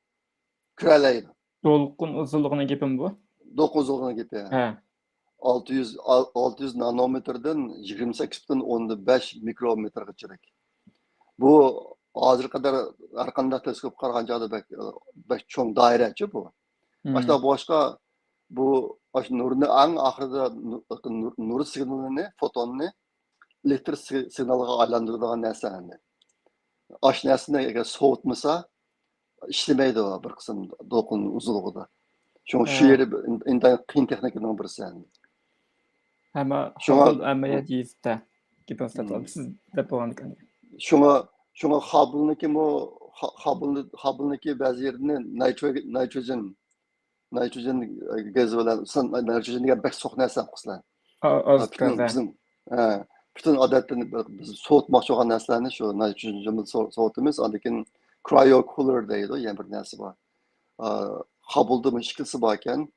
كۆرەلەيدۇ. دولقۇن ئۇزۇنلۇقىنىڭ گېپىمۇ بۇ؟ دولقۇن ئۇزۇنلۇقىنىڭ گېپى. ھە. ئالتە يۈز، ئالتە يۈز نانومېتىردىن يىگىرمە سەككىز پۈتۈن ئوندىن بەش مىكرومېتىرغىچىلىك. بۇ ھازىرغا قەدەر ھەر قانداق تېلېسكوپقا قارىغاندا بەك، بەك چوڭ دائىرەچۇ بۇ. مم. ئاشۇنداق بولغاچقا، بۇ ئاشۇ نۇرنى ئەڭ ئاخىرىدا نۇ-، نۇر، نۇر سىگنىلىنى، فوتوننى ئېلېكتر سىگ-، سىگنالغا ئايلاندۇرىدىغان نەرسە ئەمدى. ئاشۇ نەرسىنى ئەگەر سوۋۇتمىسا، ئىشلىمەيدۇ بىر قىسىم دولقۇن ئۇزۇنلۇقىدا. شۇڭا شۇ ھە. يېرى بىر ئىن-، ئىنتايىن قىيىن تېخنىكىنىڭ بىرسى ئەمدى. ھەممە شۇڭا ھابىل ئەمەلىيەت يۈزىدە گېپىڭىزنى مم. سىز دەپ بولغاندىكىن. شۇڭا، شۇڭا خابىلنىڭكىمۇ، خا-، خابىلنى، خابىلنىڭكى بەزى يېرىنى نايترو-، نايتروجېن، نايتروجېن گېزى بىلەن، سەن نايتروجېن دېگەن بەك سوغۇق نەرسە قىلسىلەر. ئا-، ئاز پۈتۈن كۆردە. بىزنىڭ، ھە، پۈتۈن ئادەتتە بىز سوۋۇتماقچى بولغان نەرسىلەرنى شۇ نايتروجېن بىلەن سو-، سوۋۇتىمىز. ئاندىن كېيىن كرايو كۇلېر دەيدۇ، يەنە بىر نەرسە بار. ئا، خابىلدىمۇ ئىككىلىسى باركەن.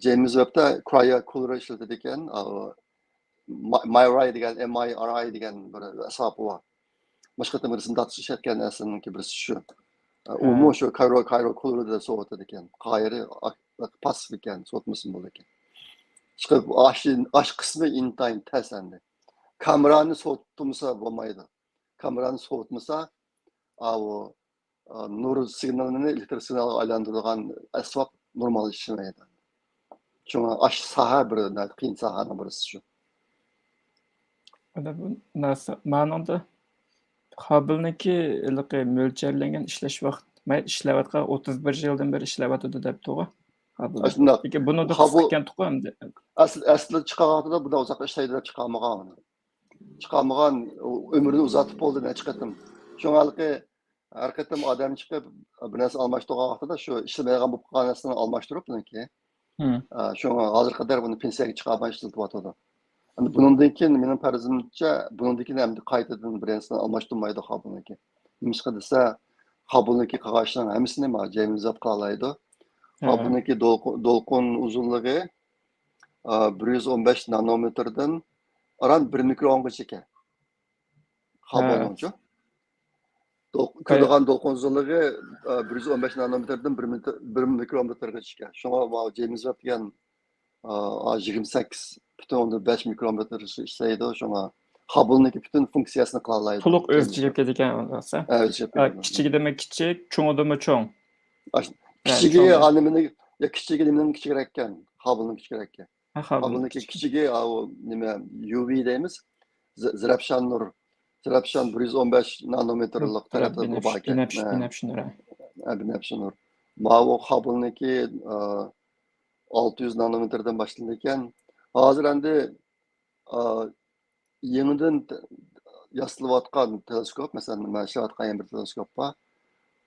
جېيمس ۋېبتا كرايو كۇلېر ئىشلىتىدىكەن. ئا، ما-، مايراي دېگەن، ئېم ئاي ئار ئاي دېگەن بىر ئەسۋابى بار. مۇشۇ قېتىم رەسىم تارتىش ئىشلەتكەن نەرسىنىڭكى بىرسى شۇ. ئا، ئۇمۇ ھە. شۇ كايرو، كايرو كۇلېردا سوۋۇتىدىكەن. قايرى ئا-، پاسسىپ ئىكەن، سوۋۇتمىسىمۇ بولىدىكەن. چىقىپ ئاش، ئاش قىسمى ئىنتايىن تەس ئەمدى. كامېرانى سوۋۇتمىسا بولمايدۇ. كامېرانى سوۋۇتمىسا، ئاۋۇ، ئا، نۇر سىگنالىنى ئېلېكتر سىگنالغا ئايلاندۇرىدىغان ئەسۋاب نورمال ئىشلىمەيدۇ. شۇڭا ئاش ساھە بىر ناھايىتى قىيىن ساھەنىڭ بىرسى شۇ. ئەنە بۇ نەرسە، مانىڭدا خابىلنىڭكى ھېلىقى مۆلچەرلەنگەن ئىشلەش ۋاقتى، مەن ئىشلەۋاتقان ئوتتۇز بىر يىلدىن بېرى ئىشلەۋاتىدۇ دەپتۇغۇ. خابىل. ئاشۇنداق. لېكىن بۇنىڭدا خابىل قىسقىكەنتۇقۇ ئەمدى. ئەسلى، ئەسلى چىقارغان ۋاقتىدا بۇنداق ئۇزاق ئىشلەيدۇ دەپ چىقارمىغان ئۇنى. چىقارمىغان، ئۆمرىنى ئۇزارتىپ بولدى نەچچە قېتىم. شۇڭا ھېلىقى ھەر قېتىم ئادەم چىقىپ، بىر نەرسە ئالماشتۇرغان ۋاقتىدا شۇ ئىشلىمەيدىغان بولۇپ قالغان نەرسىنى ئالماشتۇرۇپ بۇنىڭكى. ھىم. ئا، شۇڭا ھازىرغا قەدەر بۇنى پېنسىيەگە چىقارماي ئىشلىتىۋاتىدۇ. ئەمدى بۇنىڭدىن كېيىن مېنىڭ پەرىزىمچە، بۇنىڭدىن كېيىن ئەمدى قايتىدىن بىر نەرسىنى ئالماشتۇرمايدۇ خابىلنىڭكى. نېمىشقا دېسە، خابىلنىڭكى قىلغان ئىشىنىڭ ھەممىسىنى ما جېيمس ۋېب قىلالايدۇ. ھە. خابىلنىڭكى دولقۇن، دولقۇن ئۇزۇنلۇقى، ئا، بىر يۈز ئون بەش نانومېتىردىن ئاران بىر مىكرونغىچە ئىكەن. خابىلنىڭچۇ. دول-، كۆرىدىغان دولقۇن ئۇزۇنلۇقى، ئا، بىر يۈز ئون بەش نانومېتىردىن بىر مېتىر، بىر مىكرومېتىرغىچە ئىكەن. شۇڭا ماۋۇ جېيمس ۋېب دېگەن، ئا، يىگىرمە سەككىز پۈتۈن ئوندىن بەش مىكرومېتىر ئىشلەيدۇ. شۇڭا خابىلنىڭكى پۈتۈن فۇنكسىيەسىنى قىلالايدۇ. تولۇق ئۆزى چېكىدىكەن ئۇ نەرسە. ھە، ئۆزى چېكىدىكەن. كىچىكىدىمۇ كىچىك، چوڭىدىمۇ چوڭ. ئاش-، ھە، كىچىكى، چوڭ. ئا، نېمىنى، يا كىچىكى نېمىنىڭ كىچىكرەككەن؟ خابىلنىڭ كىچىكرەككەن. ھە، خابىلنىڭ خابىلنىڭكى كىچىكى. كىچىكى، ئا، ئۇ نېمە، يۇ ۋى دەيمىز. ز-، زىرەپشان نۇر. زىرەپشان بىر يۈز ئون بەش نانومېتىرلىق تەرەتىپى بار ئىكەن. بىنەپشە، بىنەپشە نۇر. ھە، بىنەپشە نۇر. ماۋۇ خابىلنىڭكى، ئا، ئالتە يۈز نانومېتىردىن باشلىنىدىكەن. ھازىر ئەمدى، ئا، يېڭىدىن ت-، ياسىلىۋاتقان تېلېسكوپ، مەسىلەن، مەن ئىشلەۋاتقان يەنە بىر تېلېسكوپ بار.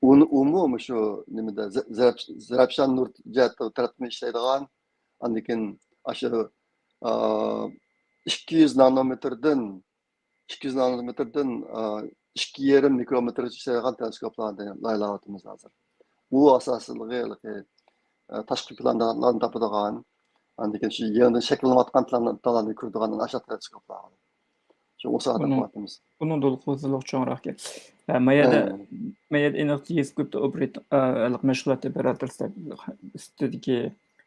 ئۇنى، ئۇمۇ مۇشۇ نېمىدە، زە-، زىرەپ-، زىرەپشان نۇر جەھەتتە تەرەتىپىنى ئىشلەيدىغان، ئاندىن كېيىن ئاشۇ، ئا، ئىككى يۈز نانومېتىردىن، ئىككى يۈز نانومېتىردىن، ئا، ئىككى يېرىم مىكرومېتىرغىچە ئىشلەيدىغان تېلېسكوپلارنى لايىھەلەۋاتىمىز ھازىر. ئۇ ئاساسلىقى، ئا، تاشقى پىلاندىن تاپىدىغان، ئاندىن كېيىن شۇ يېڭىدىن شەكىللىنىۋاتقان پىلانلارنى كۆرىدىغان ئاشۇنداق تېلېسكوپلار. شۇ ئۇ ساھەدە قىلىۋاتىمىز. بۇنىڭ دولقۇن ھوزۇرلۇقى چوڭراق گەپ. ھە، ما يەردە، ھە. ما يەردە ئېنىق دېيىسكوپتا ئوپېرات-، ئە، مەشغۇلات تېمپېراتۇرىسى ئۈستىدىكى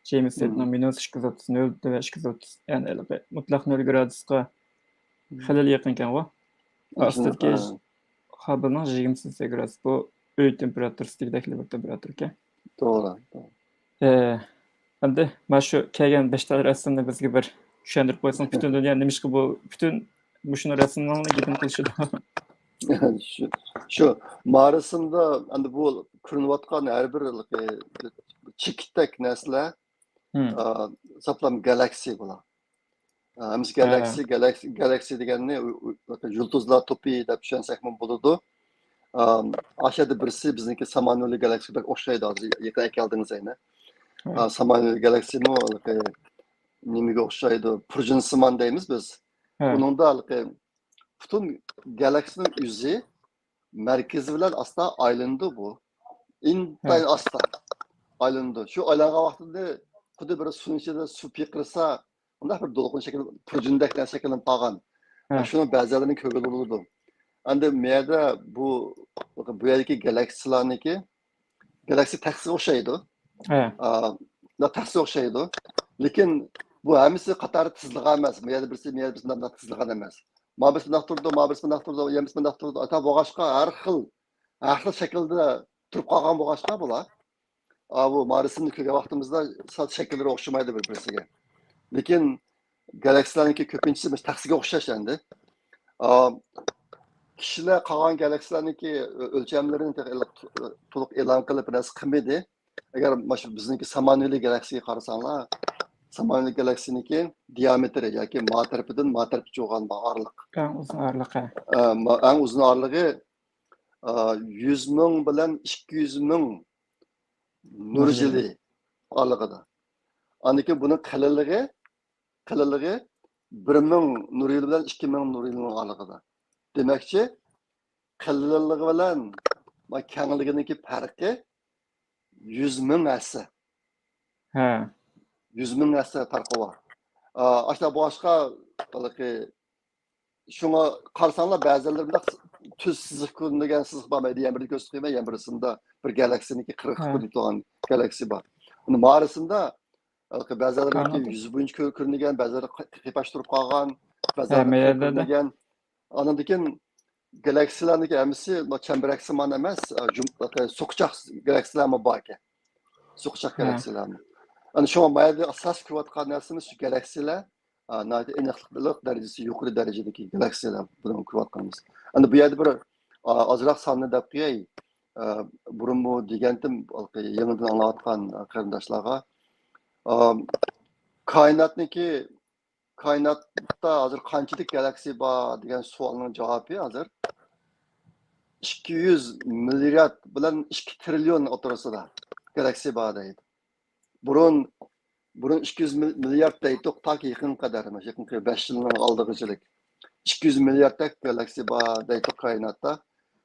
جېيمس ھە. سېتنىڭ مىنۇس ئىككى يۈز ئوتتۇز، نۆل ۋە ئىككى يۈز ئوتتۇز، يەنى ھېلىقى مۇتلەق نۆل گرادۇسقا خېلى يېقىنكەنغۇ. ئاستىدىكى ھە. خابىلنىڭ يىگىرمە سېلسىيۇس گرادۇس، بۇ ئۆي تېمپېراتۇرىسى دېگۈدەكلا بىر تېمپېراتۇرىكەن. توغرا، توغرا. ئە، ئەمدى مانا شۇ كەلگەن بەش تال رەسىمنى بىزگە بىر چۈشەندۈرۈپ قويسىڭىز، پۈتۈن دۇنيا نېمىشقا بۇ پۈتۈن مۇشۇنى رەسىمنىڭلا گېپىنى قىلىشىدۇ؟ شۇ، شۇ مارىسىمدا ئەمدى بۇ كۆرۈنۈۋاتقان ھەر بىر چېكىتتەك نەرسىلەر، ھە. ئا، ساپلام گالاكسىيە بۇلار. ئا، ھەممىسى ھە. گالاكسىيە، گالاكسىيە، گالاكسىيە دېگەننى ئۇ، ئۇ، يۇلتۇزلار توپى دەپ چۈشەنسەكمۇ بولىدۇ. ئا، ئاشۇ يەردە بىرسى بىزنىڭكى سامان يولى گالاكسىيىگە بەك ئوخشايدۇ، ھازىر يېقىن ئەكەلدىڭىز يەنە. ھە. ئا، سامان يولى گالاكسىيىمۇ ھېلىقى نېمىگە ئوخشايدۇ؟ پۇرجىنسىمان دەيمىز بىز. ھە. ئۇنىڭدا ھېلىقى پۈتۈن گالاكسىينىڭ ئۆزى مەركىزى بىلەن ئاستا ئايلىنىدۇ بۇ. ئىنتايىن ھە. ئاستا ئايلىنىدۇ. شۇ ئايلانغان ۋاقتىدا خۇددى بىر سۇنىڭ ئىچىدە سۇ پىقىرسا، ئۇنداق بىر دولقۇن شەكلى، پۇرجىندەك نەرسە شەكىللىنىپ قالغان. ھە. شۇنىڭ بەزىلىرىنى كۆرگىلى بولىدۇ. ئەمدى مەيەردە بۇ، بۇ يەردىكى گالاكسىيلارنىڭكى، گالاكسىيە تەخسىگە ئوخشايدۇ. ھە. ئا، تەخسىگە ئوخشايدۇ. لېكىن بۇ ھەممىسى قاتارى تىزىلغان ئەمەس. مەيەردە بىرسى، مەيەردە بىرسى مۇنداق تىزىلغان ئەمەس. مانا بىرسى مۇنداق تۇرىدۇ، مانا بىرسى مۇنداق تۇرىدۇ، يەنە بىرسى مۇنداق تۇرىدۇ. ئاتا بولغاچقا ھەر خىل، ھەر خىل شەكىلدە تۇرۇپ قالغان بولغاچقا بۇلار. ئا، بۇ مارىسىمنى كۆرگەن ۋاقتىمىزدا سەل شەكىللىرى ئوخشىمايدۇ بىر-بىرسىگە. لېكىن گالاكسىيلارنىڭكى كۆپىنچىسى بىر تەخسىگە ئوخشاش ئەمدى. ئا، كىشىلەر قالغان گالاكسىيلارنىڭكى ئۆلچەملىرىنى تېخى ئېلان-، تولۇق ئېلان قىلىپ بىر نەرسە قىلمىدى. ئەگەر مانا شۇ بىزنىڭكى سامان يولى گالاكسىيىگە قارىساڭلار، سامان يولى گالاكسىينىڭكى دىئامېتىرى ياكى ما تەرىپىدىن ما تەرىپىگىچە بولغان ئارىلىق. ئەڭ ئۇزۇن ئارىلىق، ھە. ئا، ما-، ئەڭ ئۇزۇن ئارىلىقى، ئا، يۈز مىڭ بىلەن ئىككى يۈز مىڭ نۇر نۇر يىلى. يىلى ئارىلىقىدا. ئاندىن كېيىن بۇنىڭ قېلىنلىقى، قېلىنلىقى بىر مىڭ نۇر يىلى بىلەن ئىككى مىڭ نۇر يىلىنىڭ ئارىلىقىدا. دېمەكچى، قېلىنلىقى بىلەن كەڭلىكىنىڭكى پەرقى يۈز مىڭ ھەسسە. ھە. يۈز مىڭ ھەسسە پەرقى بار. ئا، ئاشۇنداق بولغاچقا، ھېلىقى شۇڭا قارىساڭلار، بەزىلىرى مۇنداق تۈز سىزىق كۆرۈنىدىغان سىزىق بارمايدۇ. يەنە بىرنى كۆرسىتىپ قويىمەن، يەنە بىرسىندە بىر گالاكسىينىڭكى قىرغىقى ھە. كۆرۈنۈپ تۇرغان گالاكسىيە بار. ئۇنى مارىسىمدا بەزىلىرىنىڭكى ئاڭلىدىم. يۈزى بويىچە كۆ-، كۆرۈنىدىغان، بەزىلىرى قى-، قىيپاش تۇرۇپ قالغان، ھە، بەزىلىرى مەيەردە. كۆرۈنىدىغان. ئاندىن كېيىن گالاكسىيەلەرنىڭكى ھەممىسى چەمبىرەكسىمان ئەمەس، جۇم-، سوقىچاق گالاكسىيەلەرمۇ بار ئىكەن. سوقىچاق ھە. گالاكسىيەلەرمۇ. ئەنە شۇڭا ما يەردە ئاساسىي كۆرۈۋاتقان نەرسىمىز شۇ گالاكسىيەلەر، ئا، ناھايىتى ئېنىقلىق دەرىجىسى يۇقىرى دەرىجىدىكى گالاكسىيەلەر بۇنى كۆرۈۋاتقىنىمىز. ئەنە بۇ يەردە بىر، ئا، ئازراق ساننى دەپ قوياي. ئا، بۇرۇنمۇ دېگەنتىم، يېڭىدىن ئاڭلاۋاتقان قېرىنداشلارغا. ئا، كائىناتنىڭكى، كائىناتتا ھازىر قانچىلىك گالاكسىيە بار دېگەن سوئالنىڭ جاۋابى ھازىر ئىككى يۈز مىليارد بىلەن ئىككى تىرىليون ئوتتۇرىسىدا گالاكسىيە بار دەيدۇ. بۇرۇن، بۇرۇن ئىككى يۈز مىل-، مىليارد دەيتتۇق، تاكى يېقىنقى قەدەر، مۇشۇ يېقىنقى بەش يىلنىڭ ئالدىغىچىلىك. ئىككى يۈز مىلياردتەك گالاكسىيە بار دەيتتۇق كائىناتتا.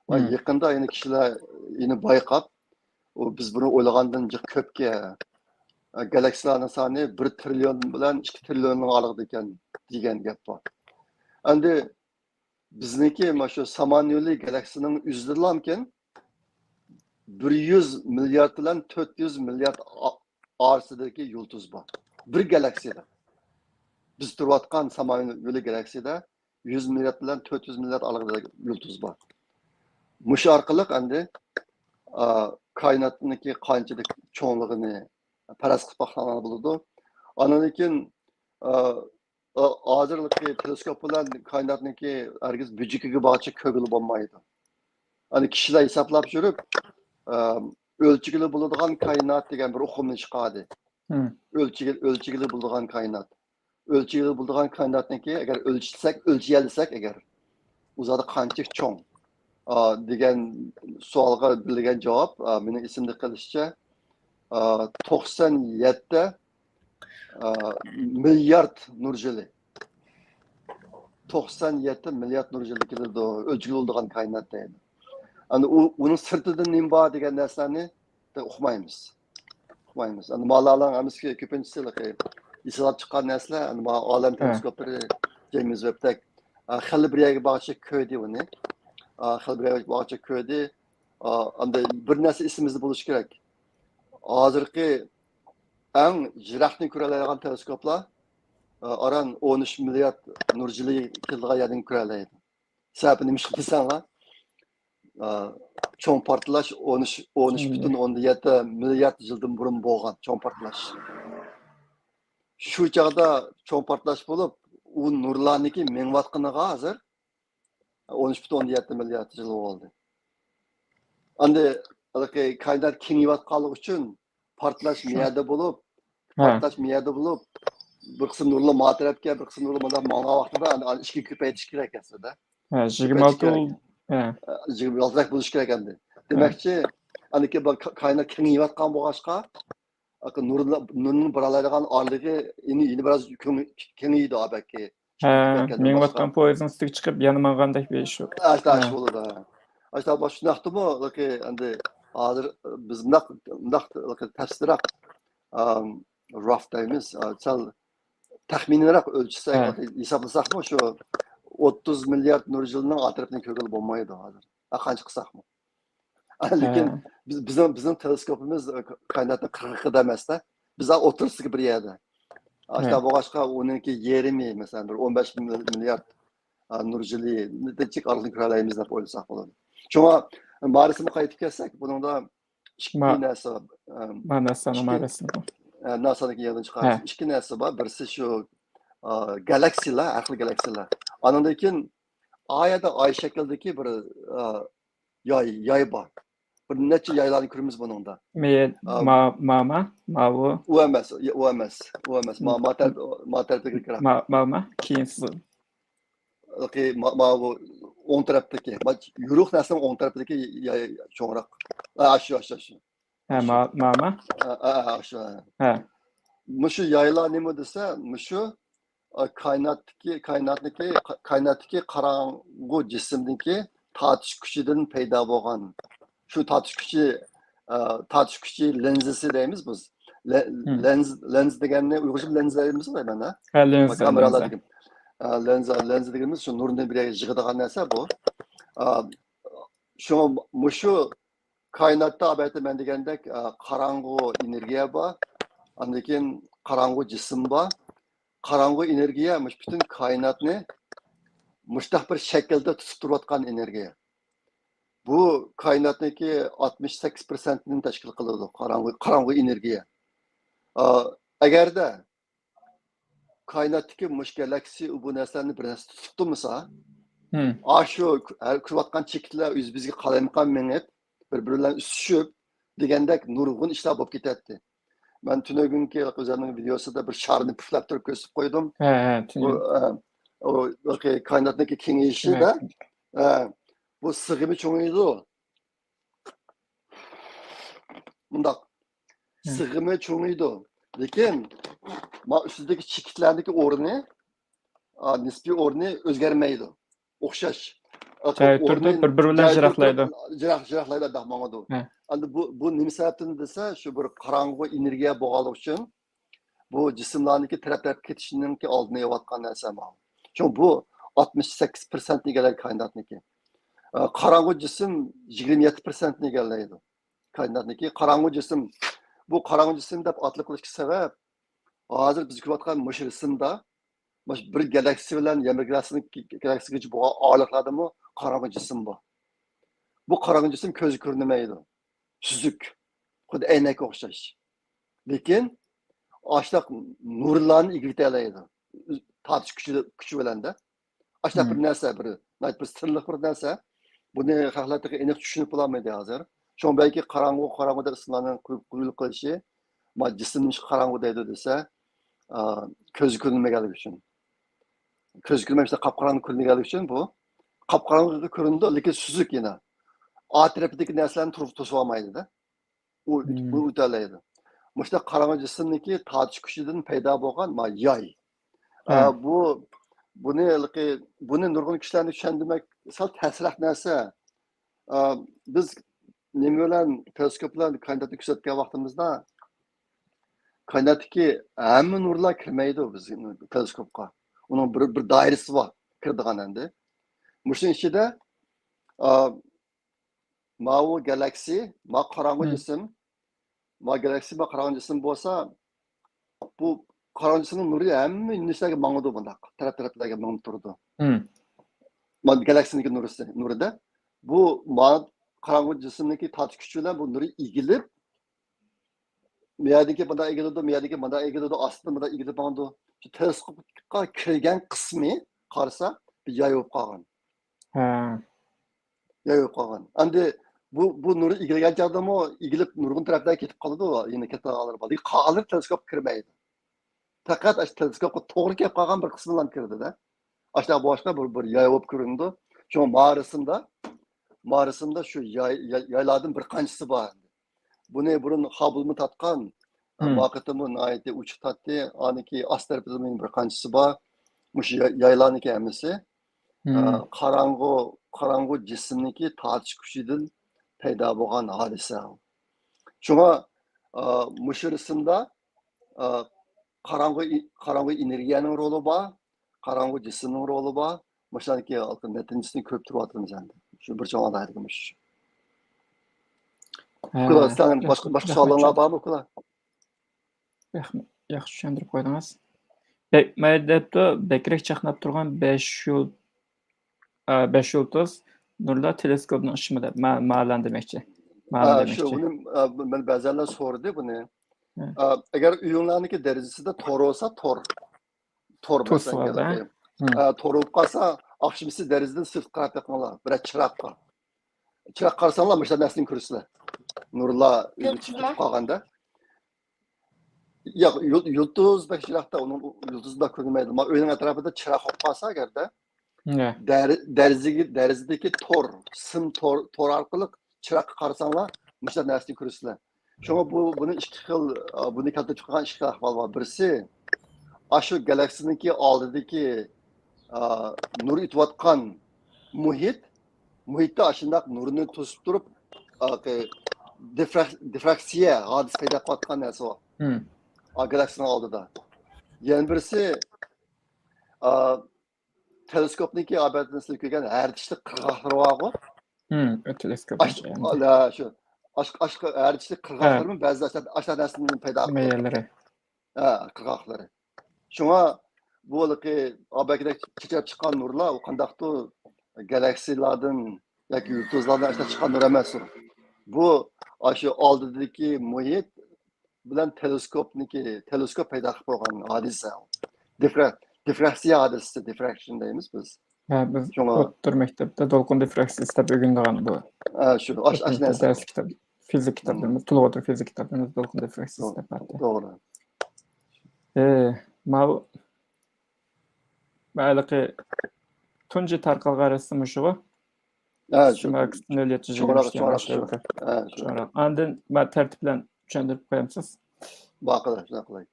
ۋە مم. يېقىندا يەنە كىشىلەر يەنە بايقاپ، ئۇ بىز بۇنى ئويلىغاندىن جىق كۆپكەن. گالاكسىيەلەرنىڭ سانى بىر تىرىليون بىلەن ئىككى تىرىليوننىڭ ئارىلىقىدا ئىكەن دېگەن گەپ بار. ئەمدى بىزنىڭكى مانا شۇ سامان يولى گالاكسىيىنىڭ ئۆزىدىلامكەن بىر يۈز مىليارد بىلەن تۆت يۈز مىليارد ئا-، ئارىسىدىكى يۇلتۇز بار. بىر گالاكسىيەدە. بىز تۇرۇۋاتقان سامان يولى گالاكسىيەدە يۈز مىليارد بىلەن تۆت يۈز مىليارد ئارىلىقىدا يۇلتۇز بار. مۇشۇ ئارقىلىق ئەمدى، ئا، كائىناتنىڭكى قانچىلىك چوڭلۇقىنى پەرەز قىلىپ باقساڭلار بولىدۇ. ئاندىن كېيىن، ئا، ئا، ھازىرقى تېلېسكوپ بىلەن كائىناتنىڭكى ھەرگىز بۇجىكىگە بارغىچە كۆرگىلى بولمايدۇ. ئەنە كىشىلەر ھېسابلاپ يۈرۈپ، ئا، ئۆلچىگىلى بولىدىغان كائىنات دېگەن بىر ئۇقۇمنى چىقاردى. مم. ئۆلچىگە-، ئۆلچىگىلى بولىدىغان كائىنات. ئۆلچىگىلى بولىدىغان كائىناتنىڭكى، ئەگەر ئۆلچىسەك، ئۆلچىيەلىسەك ئەگەر، ئۇ زادى قانچىلىك چوڭ، ئا، دېگەن سوئالغا بېرىلگەن جاۋاب، ئا، مېنىڭ ئېسىمدە قېلىشىچە، ئا، توقسان يەتتە، ئا، مىليارد نۇر يىلى. توقسان يەتتە مىليارد نۇر يىلى كېلىدۇ، ئۆلچىگىلى بولىدىغان كائىنات دەيدۇ. ئەمدى ئۇ، ئۇنىڭ سىرتىدىن نېمە بار دېگەن نەرسىلەرنى ئۇقمايمىز. ئۇقمايمىز. ئەمدى مالالارنىڭ ھەممىسى كۆپىنچىسى ھېلىقى ھېسابلاپ چىققان نەرسىلەر، ئەمما ئالەم تېلېسكوپلىرى، جېيمس ۋېبتەك، ئا، خېلى بىر يەرگە بارغۇچە كۆردى ئۇنى. ئا، خېلى بىر يەرگە بارغۇچە كۆردى. ئا، ئەمدى بىر نەرسە ئېسىمىزدە بولۇشى كېرەك. ھازىرقى ئەڭ يىراقنى كۆرەلەيدىغان تېلېسكوپلار، ئا، ئاران ئون ئۈچ مىليارد نۇر يىلى كېلىدىغان يەردىن كۆرەلەيدۇ. سەۋەبى نېمىشقا دېسەڭلار، ئا، چوڭ پارتلاش ئون ئۈچ، ئون ئۈچ پۈتۈن ئوندىن يەتتە مىليارد يىلدىن بۇرۇن بولغان چوڭ پارتلاش. شۇ چاغدا چوڭ پارتلاش بولۇپ، ئۇ نۇرلارنىڭكى مېڭىۋاتقىنىغا ھازىر ئون ئۈچ پۈتۈن ئوندىن يەتتە مىليارد يىل بولدى. ئەمدى ھېلىقى كائىنات كېڭىيىۋاتقانلىقى ئۈچۈن پارتلاش مىيەدە بولۇپ، پارتلاش مىيەدە بولۇپ، بىر قىسىم نۇرلار ما تەرەپكە، بىر قىسىم نۇرلار مۇنداق ماڭغان ۋاقتىدا ئىككىگە كۆپەيتىش كېرەك ئەسلىدە. ھە، يىگىرمە ئالتە، ھە. يىگىرمە ئالتىدەك بولۇشى كېرەك ئەمدى. دېمەكچى، ئاندىكى بۇ كائىنات كېڭىيىۋاتقان بولغاچقا، نۇرنىڭ بارالايدىغان ئارىلىقى يەنە، يەنە بىراز كېڭىيىدۇ، بەلكى. ھە، مېڭىۋاتقان پويىزنىڭ ئۈستىگە چىقىپ يەنە ماڭغاندەك بىر ئىش شۇ. ئاشۇنداق بولىدۇ. ئاشۇنداق شۇنداقتىمۇ، ئەمدى ھازىر بىز مۇنداق، مۇنداق تەپسىلىيراق، ئام، راف دەيمىز، سەل تەخمىنىيراق ئۆلچىسەك، ھېسابلىساقمۇ، شۇ ئوتتۇز مىليارد نۇر يىلىنىڭ ئەتراپىنى كۆرگىلى بولمايدۇ ھازىر. ھەرقانچە قىلساقمۇ. لېكىن بىز، بىزنىڭ، بىزنىڭ تېلېسكوپىمىز كائىناتنىڭ قىرغىقىدا ئەمەس-دە. بىز ئوتتۇرىسىدىكى بىر يەردە. ئاشۇنداق بولغاچقا، ئۇنىڭكى يېرىمى، مەسىلەن، بىر ئون بەش مىليارد، ئا، نۇر يىلى نېچىك ئارىلىقنى كۆرەلەيمىز دەپ ئويلىساق بولىدۇ. شۇڭا مارسقا قايتىپ كەلسەك، بۇنىڭدا ئىككى نەرسە بار. ئەم، ما ناسانىڭ ئىككى، مارسى بۇ. ئە، ناسانىڭكى يېڭىدىن چىقارسا، ئىككى نەرسە بار. بىرسى شۇ، ئا، گالاكسىيلار، ھەر خىل گالاكسىيلار. ئانىڭدىن كېيىن ئا يەردە ئاي شەكلىدىكى بىر، ئا، ياي، ياي بار. بىر نەچچە يايلارنى كۆرىمىز بۇنىڭدا. مې-، ئا، ما-، ماما، ماۋۇ. ئۇ ئەمەس، ئۇ ئەمەس، ئۇ ئەمەس. ما-، ما تەرەپ-، ما تەرەپتىكى. ما-، ماما، كېيىنسىز. ما-، ماۋۇ ئوڭ تەرەپتىكى، يورۇق نەرسىنىڭ ئوڭ تەرىپىدىكى ياي چوڭراق. ئا، شۇ، شۇ، شۇ. ھە، ما-، ماما. ئا، ئا، ئا، شۇ. ھە. مۇشۇ يايلار نېمە دېسە، مۇشۇ، ئا، كائىناتتىكى، كائىناتنىكى، كائىناتتىكى قاراڭغۇ جىسىمنىڭكى تارتىش كۈچىدىن پەيدا بولغان. شۇ تارتىش كۈچى، ئا، تارتىش كۈچى لىنزىسى دەيمىز بىز. لە-، لىنز، لىنز دېگەننى ئۇيغۇرچە لىنز دەيمىز غالىبا، ھە؟ ھە، لىنز، كامېرالار لىنز. دېگەن. ئا، لىنز، لىنز دېگىنىمىز شۇ نۇرنى بىر يەرگە يىغىدىغان نەرسە بۇ. ئا، شۇڭا مۇشۇ كائىناتتا، ئەلۋەتتە، مەن دېگەندەك، ئا، قاراڭغۇ ئېنېرگىيە بار، ئاندىن كېيىن قاراڭغۇ جىسىم بار. قاراڭغۇ ئېنېرگىيە مۇشۇ پۈتۈن كائىناتنى مۇشۇنداق بىر شەكىلدە تۇتۇپ تۇرۇۋاتقان ئېنېرگىيە. بۇ كائىناتنىڭكى ئاتمىش سەككىز پىرسەنتىنى تەشكىل قىلىدۇ، قاراڭغۇ، قاراڭغۇ ئېنېرگىيە. ئا، ئەگەردە كائىناتتىكى مۇشۇ گالاكسىيە بۇ نەرسىلەرنى بىر نەرسە تۇتۇپ تۇرمىسا، ئاشۇ كۆ-، ھە، كۆرۈۋاتقان چېكىتلەر ئۆزى بىزگە قالايمىقان مېڭىپ، بىر-بىرى بىلەن ئۈسۈشۈپ دېگەندەك نۇرغۇن ئىشلار بولۇپ كېتەتتى. مەن تۈنۈگۈنكى ئۆزۈمنىڭ ۋىدېيوسىدا بىر شارنى پۈفلەپ تۇرۇپ كۆرسىتىپ قويدۇم. ھە، ھە، بۇ، تۈنۈگۈن. ئە، ئۇ، كائىناتنىڭكى كېڭىيىشىدە، ئە، بۇ سىغىمى چوڭىيىدۇ. مۇنداق. سىغىمى چوڭىيىدۇ. لېكىن، ما ئۈستىدىكى چېكىتلەردىكى ئورنى، ئا، نىسپىي ئورنى ئۆزگەرمەيدۇ. ئوخشاش. جايىدا تۇرىدۇ، بىر-بىرى بىلەن جايىدا يىراقلايدۇ. تۇرۇپ، يىراق، يىراقلايدۇ، ئاداق ماڭىدۇ. ھە. ئەمدى بۇ، بۇ نېمە سەۋەبتىن دېسە، شۇ بىر قاراڭغۇ ئېنېرگىيە بولغانلىقى ئۈچۈن بۇ جىسىملارنىڭكى تەرەپ-تەرەپكە كېتىشىنىڭكى ئالدىنى ئېلىۋاتقان نەرسە ماۋۇ. شۇڭا بۇ ئاتمىش سەككىز پىرسەنتنى ئىگىلەيدۇ كائىناتنىڭكى. ئە، قاراڭغۇ جىسىم يىگىرمە يەتتە پىرسەنتنى ئىگىلەيدۇ. كائىناتنىڭكى قاراڭغۇ جىسىم. بۇ قاراڭغۇ جىسىم دەپ ئاتلىق قىلىشقا سەۋەب، ھازىر بىز كۆرۈۋاتقان مۇشۇ رەسىمدە، مۇشۇ بىر گالاكسىيە بىلەن يەنە بىر گالاكسىيە، گالاكسىيەگىچە بولغان ئارىلىقلاردىمۇ قاراڭغۇ جىسىم بار. بۇ قاراڭغۇ جىسىم كۆزگە كۆرۈنمەيدۇ. سۈزۈك. خۇددى ئەينەككە ئوخشاش. لېكىن ئاشۇنداق نۇرلارنى ئىگىلىتەلەيدۇ. تارتىش كۈچى، كۈچى بىلەن-دە. ئاشۇنداق بىر نەرسە، بىر، بىر سىرلىق بىر نەرسە. بۇنى خەقلەر تېخى ئېنىق چۈشىنىپ بولالمىدى ھازىر. شۇڭا بەلكى قاراڭغۇ، قاراڭغۇ دەپ ئىسىملارنى قويۇپ، قويۇلۇپ قېلىشى، ما جىسىم نېمىشقا قاراڭغۇ دەيدۇ دېسە، ئا، كۆزگە كۆرۈنمىگەنلىكى ئۈچۈن. كۆزگە كۆرۈنمەي، قاپقاراڭغۇ كۆرۈنگەنلىكى ئۈچۈن بۇ. قاپقاراڭغۇ كۆرۈنىدۇ، لېكىن سۈزۈك يەنە. ئا تەرىپىدىكى نەرسىلەرنى تۇرۇپ، توسۇۋالمايدۇ-دە. ئۇ، ئۇ ئۆتەلەيدۇ. مۇشۇنداق قاراڭغۇ جىسىمنىڭكى تارتىش كۈچىدىن پەيدا بولغان ما ياي. ئا، بۇ، بۇنى، بۇنى نۇرغۇن كىشىلەرنى چۈشەندۈرمەك سەل تەسرەك نەرسە. ئا، بىز نېمە بىلەن، تېلېسكوپ بىلەن كائىناتنى كۆزەتكەن ۋاقتىمىزدا، كائىناتتىكى ھەممە نۇرلار كىرمەيدۇ بىزنىڭ تېلېسكوپقا. ئۇنىڭ بىر، بىر دائىرىسى بار، كىرىدىغان ئەمدى. مۇشۇنىڭ ئىچىدە، ئا، ماۋۇ گالاكسىي، ما قاراڭغۇ جىسىم، ما گالاكسىي، ما قاراڭغۇ جىسىم بولسا، بۇ قاراڭغۇ جىسىمنىڭ نۇرى ھەممە يۆنىلىشلەرگە ماڭىدۇ بۇنداق، تەرەپ-تەرەپلەرگە مېڭىپ تۇرىدۇ. ما گالاكسىينىڭكى نۇرىسى، نۇرىدا. بۇ ما قاراڭغۇ جىسىمنىڭكى تارتىش كۈچى بىلەن بۇ نۇرى ئېگىلىپ، بۇ يەردىكى مۇنداق ئېگىلىدۇ، بۇ يەردىكى مۇنداق ئېگىلىدۇ، ئاستىدىن مۇنداق ئېگىلىپ ماڭىدۇ. شۇ تېلېسكوپقا كىرگەن قىسمى قارىسا، بىر ياي بولۇپ قالغان. ھە. ياي بولۇپ قالغان. ئەمدى بۇ، بۇ نۇر ئېگىلگەن چاغدىمۇ ئېگىلىپ نۇرغۇن تەرەپلەرگە كېتىپ قالىدۇ، يەنە كېتىدىغانلار بار. لېكىن قالغانلىرى تېلېسكوپقا كىرمەيدۇ. پەقەت ئاشۇ تېلېسكوپقا توغرا كېلىپ قالغان بىر قىسمىلا كىرىدۇ-دە. ئاشۇنداق بولغاچقا بىر، بىر ياي بولۇپ كۆرۈنىدۇ. شۇڭا ما رەسىمدە، ما رەسىمدە شۇ ياي، ياي، يايلاردىن بىر قانچىسى بار. بۇنى بۇرۇن خاببلمۇ تارتقان، ما قېتىممۇ ناھايىتى ئوچۇق تارتتى. ئانىڭكى ئاست تەرىپىدىمۇ بىر قانچىسى بار. مۇشۇ يا-، يايلارنىڭكى ھەممىسى، ئا، قاراڭغۇ، قاراڭغۇ جىسىمنىڭكى تارتىش كۈچىدىن پەيدا بولغان ھادىسە. شۇڭا، ئا، مۇشۇ رەسىمدە، ئا، قاراڭغۇ ئى-، قاراڭغۇ ئېنېرگىيەنىڭ رولى بار، قاراڭغۇ جىسىمنىڭ رولى بار. مۇشۇلارنىڭكى نەتىجىسىنى كۆرۈپ تۇرۇۋاتىمىز ئەمدى. شۇ بىر چوڭ ئالاھىدىلىكى مۇشۇ. ھە، ئۇكىلار، سىلەرنىڭ ياخشى، باشقا، باشقا ياخشى سوئاللىرىڭلار بارمۇ، ئۇكىلار؟ رەھمەت. ياخشى چۈشەندۈرۈپ قويدىڭىز. بەك، مايا دەپتۇ، بەكرەك چاقناپ تۇرغان بەش يۇل-، ئا، بەش يۇلتۇز نۇرلار تېلېسكوپنىڭ ئىشىمۇ دەپ، ما-، مالان دېمەكچى. مالان ئا، شۇ، دېمەكچى. بۇنى، ئا، بۇ-، مەن بەزەنلەر سورىدى بۇنى. ھە. ئا، ئەگەر ئۆيۈڭلارنىڭكى دېرىزىسىدە تور بولسا، تور. تور تۇس بار، ھە؟ ئا، تور بولۇپ قالسا، ئاخشىمىسى دېرىزىدىن سىرتقا قاراپ بېقىڭلار، بىرەر چىراغقا. چىراغ قارىساڭلار، مۇشۇنداق نەرسىنى كۆرىسىلەر. نۇرلار ئۆزى چىقىپ قالغاندا. ياق، يۇل-، يۇلتۇز بەك يىراقتا، ئۇنىڭ يۇلتۇزى بەك كۆرۈنمەيدۇ. ما ئۆينىڭ ئەتراپىدا چىراغ قويۇپ قالسا ئەگەردە، دەر-، دېرىزىگە، دېرىزىدىكى تور، سىم تور، تور ئارقىلىق چىراغقا قارىساڭلار، مۇشۇنداق نەرسىنى كۆرىسىلەر. شۇڭا بۇ، بۇنى ئىككى خىل، ئا، بۇنى كەلتۈرۈپ چىقارغان ئىككى خىل ئەھۋال بار. بىرسى، ئاشۇ گالاكسىنىڭكى ئالدىدىكى، ئا، نۇر ئۆتۈۋاتقان مۇھىت، مۇھىتتا ئاشۇنداق نۇرنى توسۇپ تۇرۇپ، ئا، دىفراك-، دىفراكسىيە ھادىسە پەيدا قىلىۋاتقان نەرسە بار. ئا، گالاكسىنىڭ ئالدىدا. يەنە بىرسى، ئا، تېلېسكوپنىڭكى ئادەتتە سىز كۆرگەن ھەر تىشلىق قىرغاقلىرى بارغۇ؟ تېلېسكوپ ئاش-، ئەمدى. ئا، شۇ. ئاش-، ئاش-، ھەر تىشلىك قىرغاقلىرىمۇ بەزىدە ئاشۇ، ئاشۇ نەرسىدىن پەيدا قىلىدۇ. مەيەللىرى. ھە، قىرغاقلىرى. شۇڭا بۇ ھېلىقى ئابەكىدەك چېچىلىپ چىققان نۇرلار، ئۇ قانداقتۇر گالاكسىيلاردىن ياكى يۇلتۇزلاردىن ئاشۇنداق چىققان نۇر ئەمەس ئۇ. بۇ ئاشۇ ئالدىدىكى مۇھىت بىلەن تېلېسكوپنىڭكى، تېلېسكوپ پەيدا قىلىپ قويغان ھادىسە. دىفرا-، دىفراكسىيە ھادىسىسى، دىفراكشن دەيمىز بىز. ھە، بىز شۇڭا ئوتتۇرا مەكتەپتە دولقۇن دىفراكسىيىسى دەپ ئۆگىنىدىغان بۇ. ھە، شۇ، ئاش-، ئاشۇ نەرسە. دەرس كىتاب، فىزىك كىتابلىرىمىز، تولۇق ئوتتۇرا فىزىك كىتابلىرىمىز دولقۇن دىفراكسىيىسى دەپ ئاتىلىدۇ. توغرا. ئى، ماۋۇ ھېلىقى تۇنجى تارقالغان رەسىم مۇشۇغۇ؟ ھە، شۇ. شۇ. ھە، شۇ. چوڭراق، چوڭراق. ئاندىن ما تەرتىپ بىلەن چۈشەندۈرۈپ قويامسىز؟ ماقۇل، شۇنداق قىلاي.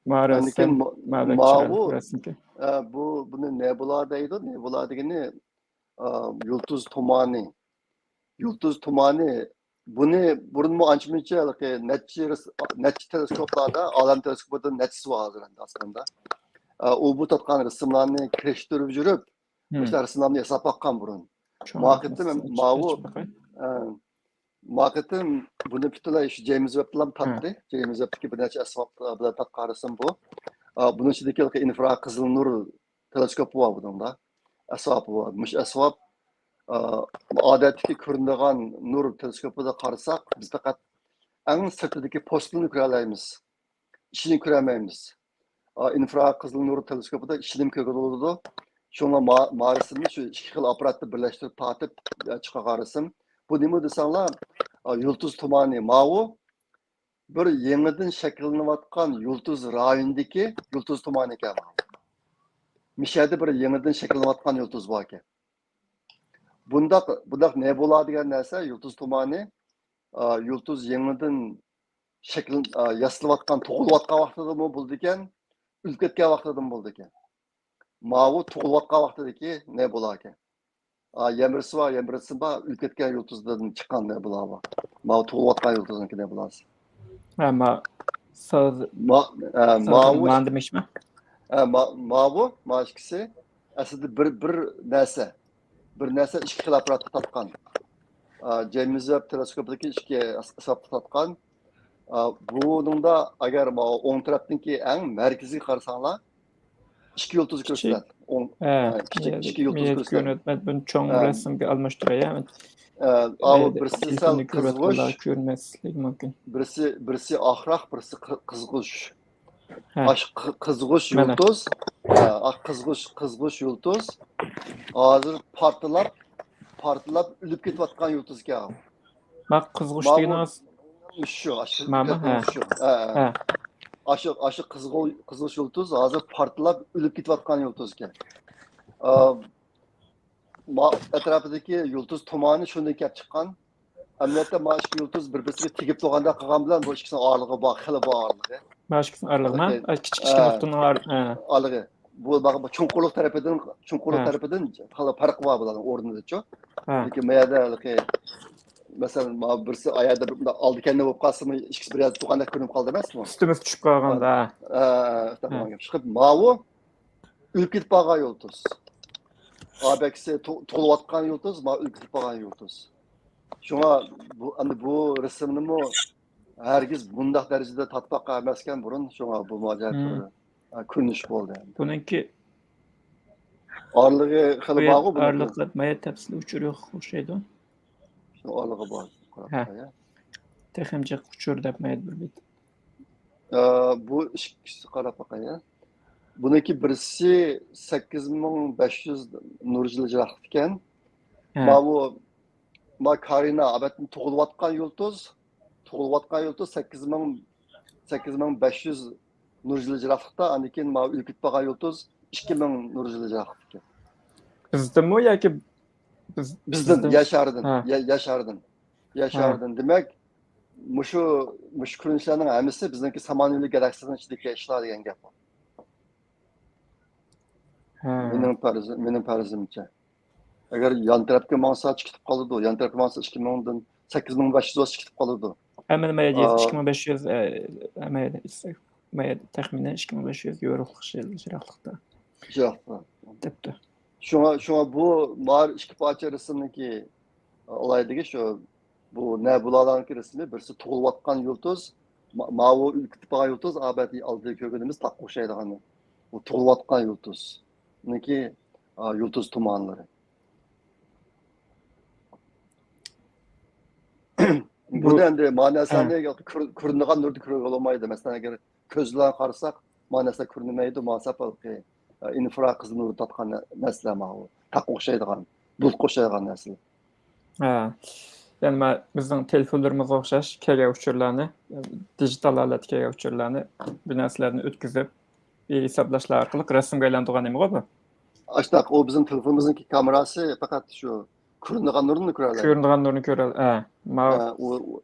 ما ئاندىن رەسىم، كېيىن ما-، ما بەك ماۋۇ، چىرايلىق رەسىمكەن. ئە، بۇ، بۇنى نېبۇلا دەيدۇ. نېبۇلا دېگىنى، ئا، يۇلتۇز تۇمانى. يۇلتۇز تۇمانى. بۇنى بۇرۇنمۇ ئانچە-مۇنچە ھېلىقى نەچچە رەس-، نەچچە تېلېسكوپلاردا، ئالەم تېلېسكوپىدا نەچچىسى بار ھازىر ئەمدى ئاسماندا. ئا، ئۇ بۇ تارتقان رەسىملارنى كىرىشتۈرۈپ يۈرۈپ، مۇشۇنداق رەسىملەرنى ياساپ باققان بۇرۇن. ما قېتىم ماۋۇ، ئە، ما قېتىم بۇنى پۈتۈنلەي شۇ جېيمس ۋېبتىلا تارتتى. جېيمس ۋېبتىكى بىر نەچچە ئەسۋاب بىلەن تارتقان رەسىم بۇ. ئا، بۇنىڭ ئىچىدىكى ئىنفراقىزىل نۇر تېلېسكوپى بار بۇنىڭدا. ئەسۋابى بار. مۇشۇ ئەسۋاب، ئا، ئادەتتىكى كۆرۈنىدىغان نۇر تېلېسكوپىدا قارىساق، بىز پەقەت ئەڭ سىرتىدىكى پوستىنى كۆرەلەيمىز. ئىچىنى كۆرەلمەيمىز. ئا، ئىنفراقىزىل نۇر تېلېسكوپىدا ئىچىنىمۇ كۆرگىلى بولىدۇ. شۇڭا ما-، ما رەسىمنى شۇ ئىككى خىل ئاپپاراتتا بىرلەشتۈرۈپ تارتىپ، ئا، چىقارغان رەسىم. بۇ نېمە دېسەڭلار، ئا، يۇلتۇز تۇمانى ماۋۇ. بىر يېڭىدىن شەكىللىنىۋاتقان يۇلتۇز رايونىدىكى يۇلتۇز تۇمانى ئىكەن. مىشەدە بىر يېڭىدىن شەكىللىنىۋاتقان يۇلتۇز بار ئىكەن. بۇنداق، بۇنداق نېبۇلا دېگەن نەرسە، يۇلتۇز تۇمانى، ئا، يۇلتۇز يېڭىدىن شەكىل، ئا، ياسىلىۋاتقان، تۇغۇلۇۋاتقان ۋاقتىدىمۇ بولىدىكەن، ئۆلۈپ كەتكەن ۋاقتىدىمۇ بولىدىكەن. ماۋۇ تۇغۇلۇۋاتقان ۋاقتىدىكى نېبۇلا ئىكەن. ئا، يەنە بىرسى بار، يەنە بىرسى بار، ئۆلۈپ كەتكەن يۇلتۇزدىن چىققان نېبۇلا بار. ماۋۇ تۇغۇلۇۋاتقان يۇلتۇزنىڭكى نېبۇلاسى. ھە، ما-، ساز ما، ئە، ساز ماۋۇ، مانا دېمەكچىمەن. ئە، ما، ماۋۇ، ما ئىككىسى ئەسلىدە بىر، بىر نەرسە. بىر نەرسە ئىككى خىل ئاپپاراتتا تارتقان. ئا، جېيمس ۋېب تېلېسكوپىدىكى ئىككى ئەس-، ئەسۋابتا تارتقان. ئا، بۇنىڭدا ئەگەر ماۋۇ ئوڭ تەرەپتىكى ئەڭ مەركىزىگە قارىساڭلار، ئىككى يۇلتۇز كۆرسىتىدۇ. ئوڭ، ھە، ئە، كىچىك، ئىككى يۇلتۇز كۆرسىتىدۇ. مەن بۇنى چوڭ ھە. رەسىمگە ئالماشتۇراي. ئە، ئاۋۇ بىرسى سەل قىزغۇچ، كۆرمەسلىكى مۇمكىن. بىرسى، بىرسى ئاقراق، بىرسى قىزغۇچ. ھە. ئاش قىزغۇچ يۇلتۇز. ھە، قىزغۇچ، قىزغۇچ يۇلتۇز. ھازىر پارتلاپ، پارتلاپ ئۆلۈپ كېتىۋاتقان يۇلتۇز ئىكەن. ما قىزغۇچ دېگىنىڭىز شۇ، ئاشۇ، ماما، ھە. شۇ. ھە. ئاشۇ، ئاشۇ قىزغۇچ يۇلتۇز ھازىر پارتلاپ ئۆلۈپ كېتىۋاتقان يۇلتۇز ئىكەن. ئا، ما ئەتراپىدىكى يۇلتۇز تۇمانى شۇندىن كېلىپ چىققان. ئەمەلىيەتتە ما ئىككى يۇلتۇز بىر-بىرسىگە تېگىپ تۇرغاندەك قىلغان بىلەن بۇ ئىككىسىنىڭ ئارىلىقى بار، خېلى بار ئارىلىقى. ما ئىككىسىنىڭ ئارىلىقى ما؟ كىچىك ئىككى نۇقتىنىڭ ئارىلىقى. ئارىلىقى. بۇ بارغا چوڭقۇرلۇق تەرىپىدىن، چوڭقۇرلۇق تەرىپىدىن خېلى پەرق بار بۇلارنىڭ ئورنىدىچۇ. لېكىن ما يەردە ھېلىقى، مەسىلەن، ما بىرسى ئايەردە بىر ئالدى كەندە بولۇپ قالسىمۇ، ئىككىسى بىر يەردە تۇرغاندەك كۆرۈنۈپ قالدى ئەمەسمۇ؟ ئۈستىمىز چۈشۈپ قالغاندا. شۇ ماۋۇ ئۆلۈپ كېتىپ قالغان يۇلتۇز. ئابەكسى تۇغۇلۇۋاتقان يۇلتۇز، ما ئۆلۈپ كېتىپ قالغان يۇلتۇز. شۇڭا بۇ، ئەمدى بۇ رەسىمنىمۇ ھەرگىز بۇنداق دەرىجىدە تارتماققا ئەمەسكەن بۇرۇن، شۇڭا بۇ ئاجايىپ بىر كۆرۈنۈش بولدى. بۇنىڭكى ئارىلىقى خېلى بارغۇ بۇنىڭكى. ئارىلىقى ما تەپسىلىي ئۇچۇر يوق ئوخشايدۇ. شۇ ئارىلىقى بار. ھە. تېخىمۇ جىق ئۇچۇر دەپ ما بىر بىت. ئە، بۇ ئىككىسى قاراپ باقاي. بۇنىڭكى بىرسى سەككىز مىڭ بەش يۈز نۇر يىلى يىراقلىقتىكەن. ھە. ماۋۇ، ما كارىنا ئابەتتىن تۇغۇلۇۋاتقان يۇلتۇز، تۇغۇلۇۋاتقان يۇلتۇز سەككىز مىڭ، سەككىز مىڭ بەش يۈز نۇر يىلى يىراقلىقتا، ئاندىن كېيىن ماۋۇ ئۆلۈپ كېتىپ قالغان يۇلتۇز ئىككى مىڭ نۇر يىلى يىراقلىقتىكەن. بىزدىنمۇ ياكى بىز، بىزدىن، بىزدىن؟ يەر شارىدىن. ھە. يە-، يەر شارىدىن. يەر ھە. شارىدىن. دېمەك، مۇشۇ، مۇشۇ كۆرۈنۈشلەرنىڭ ھەممىسى بىزنىڭكى سامان يولى گالاكسىيىنىڭ ئىچىدىكى ئىشلار دېگەن گەپ. ھە. مېنىڭ پەرىزىم، مېنىڭ پەرىزىمچە. ئەگەر يان تەرەپكە ماڭسا، چىقىپ قالىدۇ. يان تەرەپكە ماڭسا، ئىككى مىڭدىن، سەككىز مىڭ بەش يۈز ۋاتس چىقىپ قالىدۇ. ھە، مانا، مانا، ئا، ئىككى مىڭ بەش يۈز، ئە، مانا، مانا، تەخمىنەن ئىككى مىڭ بەش يۈز يورۇقلۇق يىراقلىقتا. يىراقلىقتا. دەپتۇ. شۇڭا، شۇڭا بۇ ماۋۇ ئىككى پارچە رەسىمنىڭكى ئالايدىگى شۇ، بۇ نەبۇلالارنىڭكى رەسىمى، بىرسى تۇغۇلۇۋاتقان يۇلتۇز، ما-، ماۋۇ ئۆلۈپ كېتىپ قالغان يۇلتۇز، ئابەتتە ئالدىدا كۆرگىنىمىز تاققا ئوخشايدىغان. بۇ تۇغۇلۇۋاتقان يۇلتۇزنىڭكى، ئا، يۇلتۇز تۇمانلىرى. بۇنى ئەمدى ما نەرسىلەرنى كۆر-، كۆرۈنىدىغان نۇردا كۆرۈۋالغىلى بولمايدۇ. مەسىلەن، ئەگەر كۆز بىلەن قارىساق، ما نەرسىلەر كۆرۈنمەيدۇ. ما سەپەلقى، ئە، ئىنفرا قىزىل نۇر تارتقان نە-، نەرسىلەر ماۋۇ. تاققا ئوخشايدىغان، بۇلۇتقا ئوخشايدىغان نەرسىلەر. ھە. يەنى ما بىزنىڭ تېلېفونلىرىمىزغا ئوخشاش كەلگەن ئۇچۇرلارنى، دىجىتال ھالەتتە كەلگەن ئۇچۇرلارنى، بۇ نەرسىلەرنى ئۆتكۈزۈپ، ھېسابلاشلار ئارقىلىق رەسىمگە ئايلاندۇرغان نېمىغۇ بۇ؟ ئاشتاق، ئۇ بىزنىڭ تېلېفونىمىزنىڭكى كامېراسى پەقەت شۇ كۆرۈنىدىغان نۇرنى كۆرەلەيدۇ. كۆرۈنىدىغان نۇرنى كۆرەل-، ھە. ماۋۇ. ھە، ئۇ، ئۇ،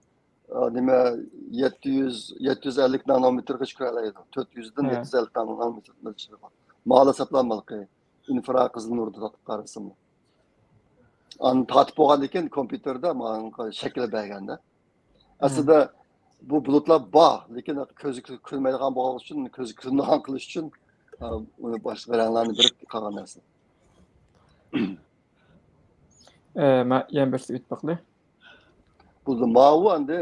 ئا، نېمە، يەتتە يۈز، يەتتە يۈز ئەللىك نانومېتىرغىچە كۆرەلەيدۇ. تۆت يۈزدىن ھە. يەتتە يۈز ئەللىك نانومېتىرغىچە. مالا ساپلانمىلىقى. ئىنفرا قىزىل نۇردا تارتىپ قارىسىمۇ. ئاندىن تارتىپ بولغاندىن كېيىن كومپيۇتېردا ماڭا شەكىل بەرگەندە. ھە. ئەسلىدە بۇ بۇلۇتلار بار، لېكىن كۆزگە كۆرۈنمەيدىغان بولغان ئۈچۈن، كۆزگە كۆرۈنىدىغان قىلىش ئۈچۈن، ئا، ئۇنى باشقا رەڭلەرنى بېرىپ قالغان نەرسە. ئە، مە-، يەنە بىرسى ئۆتۈپ باقلى. بولدى. ماۋۇ ئەمدى،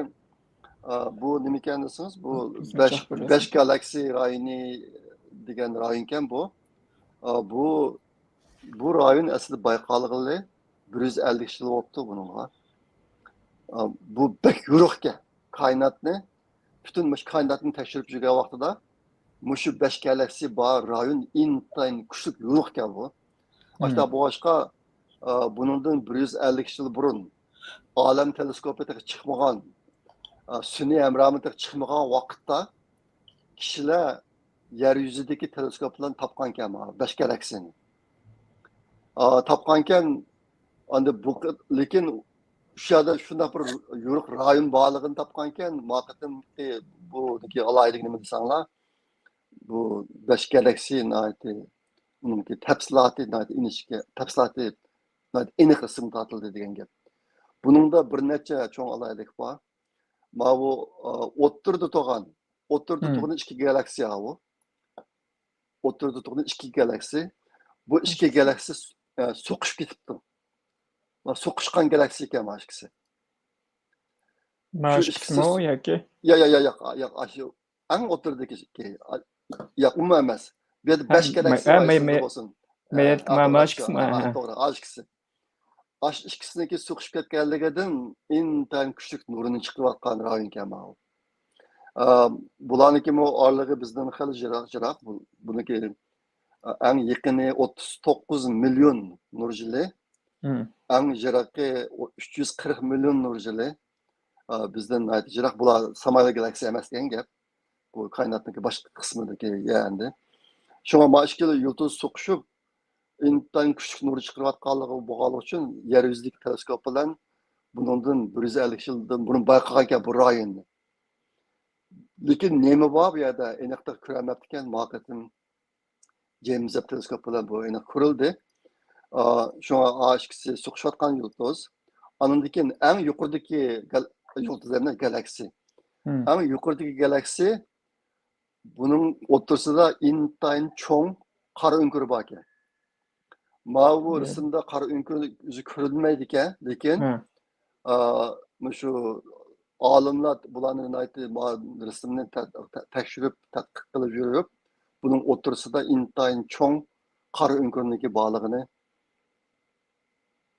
ئا، بۇ نېمىكەن دېسىڭىز، بۇ بىزنىڭ بەش، شاھ بىر بەش گالاكسىيە رايونى دېگەن رايونكەن بۇ. ئا، بۇ، بۇ رايون ئەسلىدە بايقالغىلى بىر يۈز ئەللىك يىل بوپتۇ بۇنىڭغا. ئا، بۇ بەك يورۇقكەن. كائىناتنى، پۈتۈن مۇشۇ كائىناتنى تەكشۈرۈپ يۈرگەن ۋاقتىدا مۇشۇ بەش گالاكسىيە بار رايون ئىنتايىن كۈچلۈك يورۇقكەن بۇ. ئاشۇنداق بولغاچقا، ئا، بۇنىڭدىن بىر يۈز ئەللىك يىل بۇرۇن ئالەم تېلېسكوپى تېخى چىقمىغان، ئا، سۈنئىي ھەمراھمۇ تېخى چىقمىغان ۋاقىتتا كىشىلەر يەر يۈزىدىكى تېلېسكوپ بىلەن تاپقانكەن مانا بەش گالاكسىيەنى. ئا، تاپقانكەن، ئاندىن بۇ قېت-، لېكىن شۇ يەردە شۇنداق بىر يورۇق رايون بارلىقىنى تاپقانكەن، ما قېتىمقى بۇنىڭكى ئالاھىدىلىكى نېمە دېسەڭلار، بۇ بەش گالاكسىيە ناھايىتى، ئۇنىڭكى تەپسىلاتى ناھايىتى ئىنچىكە، تەپسىلاتى ناھايىتى ئېنىق رەسىمگە تارتىلدى دېگەن گەپ. بۇنىڭدا بىر نەچچە چوڭ ئالاھىدىلىك بار. ماۋۇ، ئا، ئوتتۇرىدا تۇرغان، ئوتتۇرىدا تۇرغىنى ئىككى گالاكسىيە ئۇ. ئوتتۇرىدا تۇرغىنى ئىككى گالاكسىيە. بۇ ئىككى گالاكسىيە، ئە، سوقۇشۇپ كېتىپتۇ. ما سوقۇشقان گالاكسىيە ئىكەن ما ئىككىسى. ما شۇ ئىككىسىمۇ ياكى؟ يا، يا، يا، ياق، ياق، ئاشۇ ئەڭ ئوتتۇرىدىكى ئىككى. ياق، ئۇمۇ ئەمەس. بۇ يەردە بەش گالاكسىيە بولسۇن. ما ئىككىسىمۇ؟ توغرا، ئاشۇ ئىككىسى. ئاش ئىككىسىنىڭكى سوقۇشۇپ كەتكەنلىكىدىن ئىنتايىن كۈچلۈك نۇرىنى چىقىرىۋاتقان رايونكەن ماۋۇ. ئە، بۇلارنىڭكىمۇ ئارىلىقى بىزدىن خېلى يىراق، يىراق. بۇ، بۇنىڭكى، ئە، ئەڭ يېقىنى ئوتتۇز توققۇز مىليون نۇر يىلى، ئەڭ يىراقى ئۈچ يۈز قىرىق مىليون نۇر يىلى. ئە، بىزدىن ناھايىتى يىراق. بۇلار سامايلىق گالاكسىيە ئەمەس دېگەن گەپ. بۇ كائىناتنىڭكى باشقا قىسمىدىكى يەر ئەمدى. شۇڭا ما ئىككىلا يۇلتۇز سوقۇشۇپ، ئىنتايىن كۈچلۈك نۇر چىقىرىۋاتقانلىقى بولغانلىقى ئۈچۈن يەر يۈزىدىكى تېلېسكوپ بىلەن بۇنىڭدىن بىر يۈز ئەللىك يىلدىن بۇرۇن بايقىغانكەن بۇ رايوننى. لېكىن نېمە بار بۇ يەردە؟ ئېنىق كۆرەلمەپتىكەن. ما قېتىم جەيمىس ۋېب تېلېسكوپ بىلەن بۇ ئېنىق كۆرۈلدى. ئا، شۇڭا ئا ئىككىسى سوقۇشۇۋاتقان يۇلتۇز. ئاندىن كېيىن ئەڭ يۇقىرىدىكى گال-، يۇلتۇز ئەمەس، گالاكسىيە. ئەڭ يۇقىرىدىكى گالاكسىيە، بۇنىڭ ئوتتۇرىسىدا ئىنتايىن چوڭ قارا ئۆڭكۈر باركەن. ماۋۇ رەسىمدە قارا ئۆڭكۈر ئۆزى كۆرۈنمەيدىكەن، لېكىن، ئا، مۇشۇ ئالىملار بۇلارنى ناھايىتى ما-، رەسىمنى تە-، تە-، تەكشۈرۈپ، تەتقىق قىلىپ يۈرۈپ، بۇنىڭ ئوتتۇرىسىدا ئىنتايىن چوڭ قارا ئۆڭكۈرنىڭكى بارلىقىنى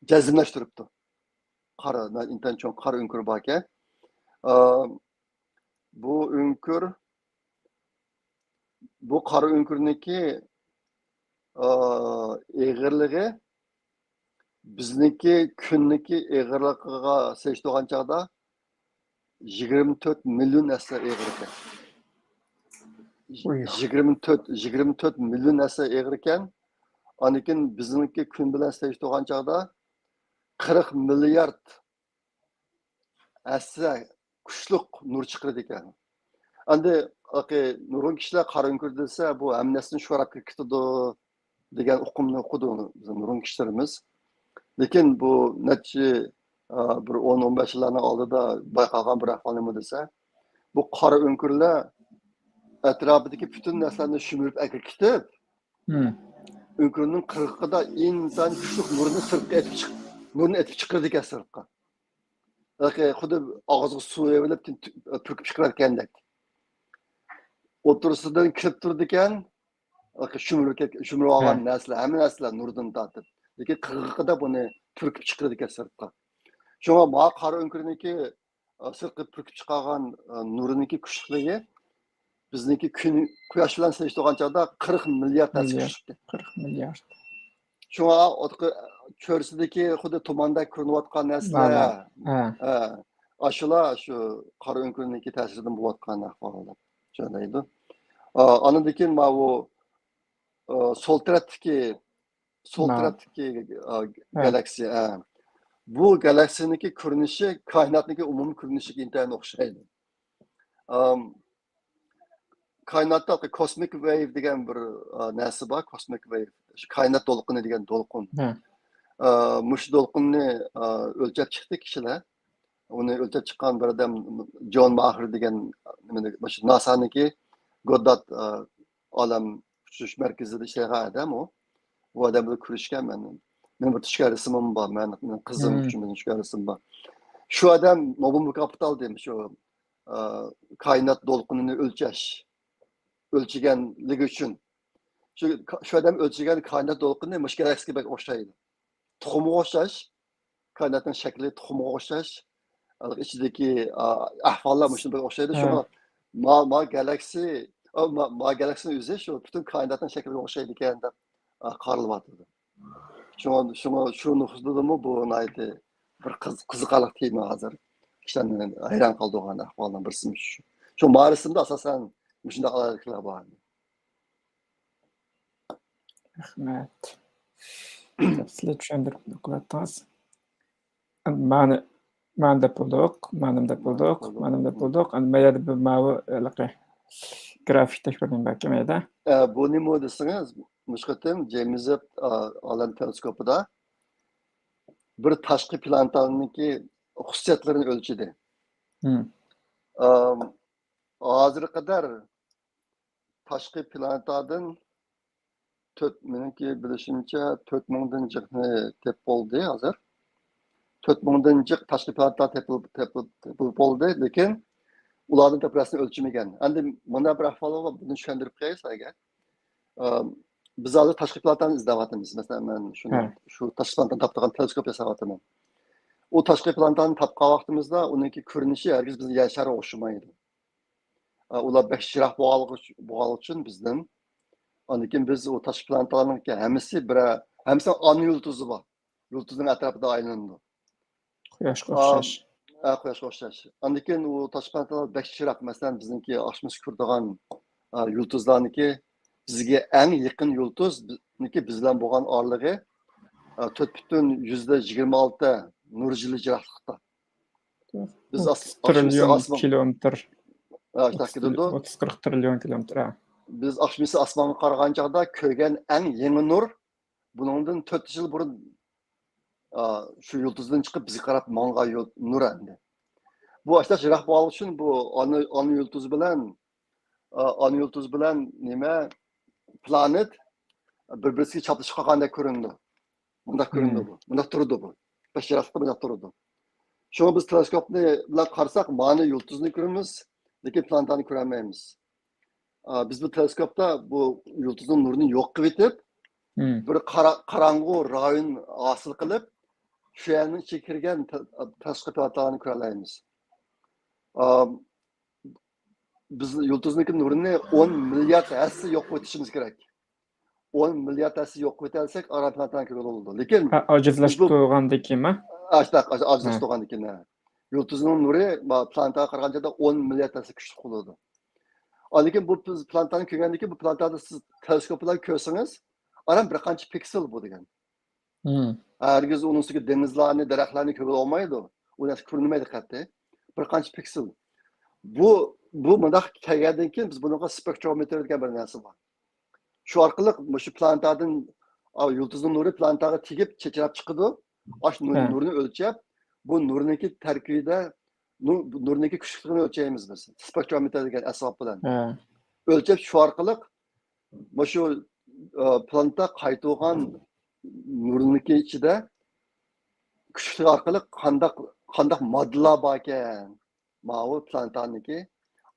جەزملەشتۈرۈپتۇ. قارا، ئىنتايىن چوڭ قارا ئۆڭكۈر باركەن. ئا، بۇ ئۆڭكۈر، بۇ قارا ئۆڭكۈرنىڭكى، ئا، ئېغىرلىقى بىزنىڭكى كۈننىڭكى ئېغىرلىقىغا سېلىشتۇرغان چاغدا يىگىرمە تۆت مىليون ھەسسە ئېغىر ئىكەن. يىگىرمە تۆت، يىگىرمە تۆت مىليون ھەسسە ئېغىر ئىكەن. ئاندىن كېيىن بىزنىڭكى كۈن بىلەن سېلىشتۇرغان چاغدا قىرىق مىليارد ھەسسە كۈچلۈك نۇر چىقىرىدىكەن. ئەمدى نۇرغۇن كىشىلەر قارا ئۆڭكۈر دېسە، بۇ ھەممە نەرسىنى شوراپ كېتىدۇ دېگەن ئۇقۇمنى ئۇقىدۇ بىزنىڭ نۇرغۇن كىشىلىرىمىز. لېكىن بۇ نەچچە، ئا، بىر ئون، ئون بەش يىللارنىڭ ئالدىدا بايقالغان بىر ئەھۋال نېمە دېسە، بۇ قارا ئۆڭكۈرلەر ئەتراپىدىكى پۈتۈن نەرسىلەرنى شۈمۈرۈپ ئەكىرىپ كېتىپ، ئۆڭكۈرنىڭ قىرغىقىدا ئىنتايىن كۈچلۈك نۇرنى سىرتقا ئېتىپ چىق-، نۇرنى ئېتىپ چىقىرىدىكەن سىرتقا. خۇددى ئاغزىغا سۇ ئېلىپ پۈركۈپ چىقىرىدىكەندەك. ئوتتۇرىسىدىن كىرىپ تۇرىدىكەن، شۈمۈرۈپ كەت-، شۈمۈرۈپ ئالغان نەرسىلەر، ھەممە نەرسىلەر نۇردىن تارتىپ. لېكىن قىرغىقىدا بۇنى پۈركۈپ چىقىرىدىكەن سىرتقا. شۇڭا ما قارا ئۆڭكۈرنىڭكى، ئە، سىرتقا پۈركۈپ چىقارغان، ئە، نۇرىنىڭكى كۈچلۈكلۈكى بىزنىڭكى كۈن، قۇياش بىلەن سېلىشتۇرغان چاغدا قىرىق مىليارد ھەسسە كۈچلۈككەن. قىرىق مىليارد. شۇڭا چۆرىسىدىكى خۇددى تۇماندەك كۆرۈنۈۋاتقان نەرسىلەر، ئاشۇلار شۇ قارا ئۆڭكۈرنىڭكى تەسىرىدىن بولۇۋاتقان ئەھۋال دەپ چۈشەندۈرىدۇ. ئا، ئاندىن كېيىن ماۋۇ، ئا، سول تەرەپتىكى، سول تەرەپتىكى، ئا، گالاكسىيە، ئا. بۇ گالاكسىيەنىڭكى كۆرۈنۈشى كائىناتنىڭكى ئومۇمىي كۆرۈنۈشىگە ئىنتايىن ئوخشايدۇ. ئام، كائىناتتا كوسمىك ۋەيۋ دېگەن بىر، ئا، نەرسە بار، كوسمىك ۋەيۋ. شۇ كائىنات دولقۇنى دېگەن دولقۇن. ئا، مۇشۇ دولقۇننى، ئا، ئۆلچەپ چىقتى كىشىلەر. ئۇنى ئۆلچەپ چىققان بىر ئادەم جون ماخېر دېگەن، نېمىنى، مۇشۇ ناسانىڭكى گوددارد، ئا، ئالەم ئۇچۇش مەركىزىدە ئىشلەيدىغان ئادەم ئۇ. ئۇ ئادەم بىلەن كۆرۈشكەن مەن. مېنىڭ بىر تۈشكەن رەسىمىم بار. مەن، مېنىڭ قىزىم ئۈچۈن مېنىڭ تۈشكەن رەسىمىم بار. شۇ ئادەم نوبېل مۇكاپاتى ئالدى، شۇ، ئا، كائىنات دولقۇنىنى ئۆلچەش، ئۆلچىگەنلىكى ئۈچۈن. شۇ، شۇ ئادەم ئۆلچىگەن كائىنات دولقۇنى مۇشۇ گالاكسىيەگە بەك ئوخشايدۇ. تۇخۇمغا ئوخشاش. كائىناتنىڭ شەكلى تۇخۇمغا ئوخشاش. ئىچىدىكى، ئا، ئەھۋاللار مۇشۇنىڭغا ئوخشايدۇ. شۇڭا ما، ما گالاكسىيە، ئا، ما، ما گالاكسىيەنىڭ ئۆزى شۇ پۈتۈن كائىناتنىڭ شەكلىگە ئوخشايدىكەن دەپ، ئا، قارىلىۋاتىدۇ. شۇڭا، شۇڭا شۇ نۇقتىدىمۇ بۇ ناھايىتى بىر قىز-، قىزىقارلىق تېما ھازىر. كىشىلەرنى ھەيران قالدۇرغان ئەھۋالنىڭ بىرسى شۇ. شۇ ما رەسىمدە ئاساسەن مۇشۇنداق ئالاھىدىلىكلەر بار. رەھمەت. تەپسىلىي چۈشەندۈرۈپ قىلىۋەتتىڭىز. مانا، مانا دەپ بولدۇق، مانا دەپ بولدۇق، مانا دەپ بولدۇق. ئەنە ما يەردە بىر ماۋۇ ھېلىقى گرافىك تەكرارلىنىپ باركەن ما يەردە. ئە، بۇ نېمە دېسىڭىز، مۇشۇ قېتىم جەيمىس ۋېب، ئا، ئالەم تېلېسكوپىدا بىر تاشقى پلانېتانىڭكى خۇسۇسىيەتلىرىنى ئۆلچىدى. ئام، ھازىرغا قەدەر تاشقى پلانېتادىن تۆت، مېنىڭكى بىلىشىمچە، تۆت مىڭدىن جىقنى تېپىپ بولدى ھازىر. تۆت مىڭدىن جىق تاشقى پلانېتا تېپىلىپ، تېپىلىپ، تېپىلىپ بولدى، لېكىن ئۇلاردىن تېپىلغاننى ئۆلچىمىگەن. ئەمدى مۇنداق بىر ئەھۋال بار، بۇنى چۈشەندۈرۈپ قوياي سىلەرگە. ئە، بىز ھازىر تاشقى پلانېتانى ئىزدەۋاتىمىز. مەسىلەن، مەن شۇنى، ھە. شۇ تاشقى پلانېتانى تاپىدىغان تېلېسكوپ ياساۋاتىمەن. ئۇ تاشقى پلانېتانى تاپقان ۋاقتىمىزدا ئۇنىڭكى كۆرۈنۈشى ھەرگىز بىزنىڭ يەر شارىغا ئوخشىمايدۇ. ئە، ئۇلار بەك يىراق بولغانلىقى ئۈچ-، بولغانلىقى ئۈچۈن بىزدىن. ئاندىن كېيىن بىز ئۇ تاشقى پلانېتالارنىڭكى ھەممىسى بىرەر، ھەممىسىنىڭ ئانا يۇلتۇزى بار. يۇلتۇزنىڭ ئەتراپىدا ئايلىنىدۇ. قۇياشقا ئا، ئوخشاش. ئە، قۇياشقا ئوخشاش. ئاندىن كېيىن ئۇ تاشقى پلانېتالار بەك يىراق. مەسىلەن، بىزنىڭكى ئاقشىمىسى كۆرىدىغان، ئا، يۇلتۇزلارنىڭكى بىزگە ئەڭ يېقىن يۇلتۇزنىڭكى بىز بىلەن بولغان ئارىلىقى، ئا، تۆت پۈتۈن يۈزدە يىگىرمە ئالتە نۇر يىلى يىراقلىقتا. بىز ئاس-، ئوتتۇز تىرىليون ئاقشىمىسى ئاسمان-، كىلومېتىر. ئا، شۇنداق كېتىدۇ. ئوتتۇز، قىرىق تىرىليون كىلومېتىر، ھە. بىز ئاقشىمىسى ئاسمانغا قارىغان چاغدا كۆرگەن ئەڭ يېڭى نۇر بۇنىڭدىن تۆت يۈز يىل بۇرۇن، ئا، شۇ يۇلتۇزدىن چىقىپ بىزگە قاراپ ماڭغان يۇل-، نۇر ئەمدى. بۇ ئاشۇنداق يىراق بولغانلىقى ئۈچۈن بۇ ئانا، ئانا يۇلتۇز بىلەن، ئا، ئانا يۇلتۇز بىلەن نېمە، پلانېت بىر-، بىرسىگە چاپلىشىپ قالغاندەك كۆرۈنىدۇ. مۇنداق كۆرۈندى بۇ. مۇنداق تۇرىدۇ بۇ. بەش يىراقلىقتا مۇنداق تۇرىدۇ. شۇڭا بىز تېلېسكوپنى بىلەن قارىساق، مانا يۇلتۇزنى كۆرىمىز، لېكىن پلانېتانى كۆرەلمەيمىز. ئا، بىز بۇ تېلېسكوپتا بۇ يۇلتۇزنىڭ نۇرىنى يوق قىلىۋېتىپ، بىر قارا-، قاراڭغۇ رايون ھاسىل قىلىپ، شۇ يەرنىڭ ئىچىگە كىرگەن تە-، تاشقى پلانېتالارنى كۆرەلەيمىز. ئا، بىز يۇلتۇزنىڭكى نۇرىنى ئون مىليارد ھەسسە يوق قىلىۋېتىشىمىز كېرەك. ئون مىليارد ھەسسە يوق قىلىۋېتەلىسەك، ئاران پلانېتانى كۆرگىلى بولىدۇ. لېكىن ھە، ئاجىزلاشتۇرغاندىن كېيىنمۇ؟ ئاشۇنداق، ئاج-، ھە. ئاجىزلاشتۇرغاندىن كېيىن، ھە. يۇلتۇزنىڭ نۇرى، ما-، پلانېتاغا قارىغاندا ئون مىليارد ھەسسە كۈچلۈك بولىدۇ. ئا، لېكىن بۇ پلانېتانى كۆرگەندىن كېيىن، بۇ پلانېتانى سىز تېلېسكوپ بىلەن كۆرسىڭىز، ئاران بىر قانچە پىكسېل بۇ دېگەن. ھەرگىز ئۇنىڭ ئۈستىگە دېڭىزلارنى، دەرەخلەرنى كۆرگىلى بولمايدۇ. ئۇ نەرسە كۆرۈنمەيدۇ قەتئىي. بىر قانچە پىكسېل. بۇ، بۇ مۇنداق كەلگەندىن كېيىن بىز بۇنىڭغا سپېكترومېتىر دېگەن بىر نەرسە بار. شۇ ئارقىلىق مۇشۇ پلانېتادىن، ئا، يۇلتۇزنىڭ نۇرى پلانېتاغا تېگىپ چېچىراپ چىقىدۇ. ئاشۇ نۇر-، ھە. نۇرنى ئۆلچەپ، بۇ نۇرنىڭكى تەركىبىدە نۇر-، نۇرنىڭكى كۈچلۈكلۈكىنى ئۆلچەيمىز بىز. سپېكترومېتىر دېگەن ئەسۋاب بىلەن. ھە. ئۆلچەپ شۇ ئارقىلىق مۇشۇ، ئا، پلانېتا قايتۇرغان نۇرنىڭكى ئىچىدە كۈچلۈك ئارقىلىق قانداق، قانداق ماددىلار باركەن ماۋۇ پلانېتانىڭكى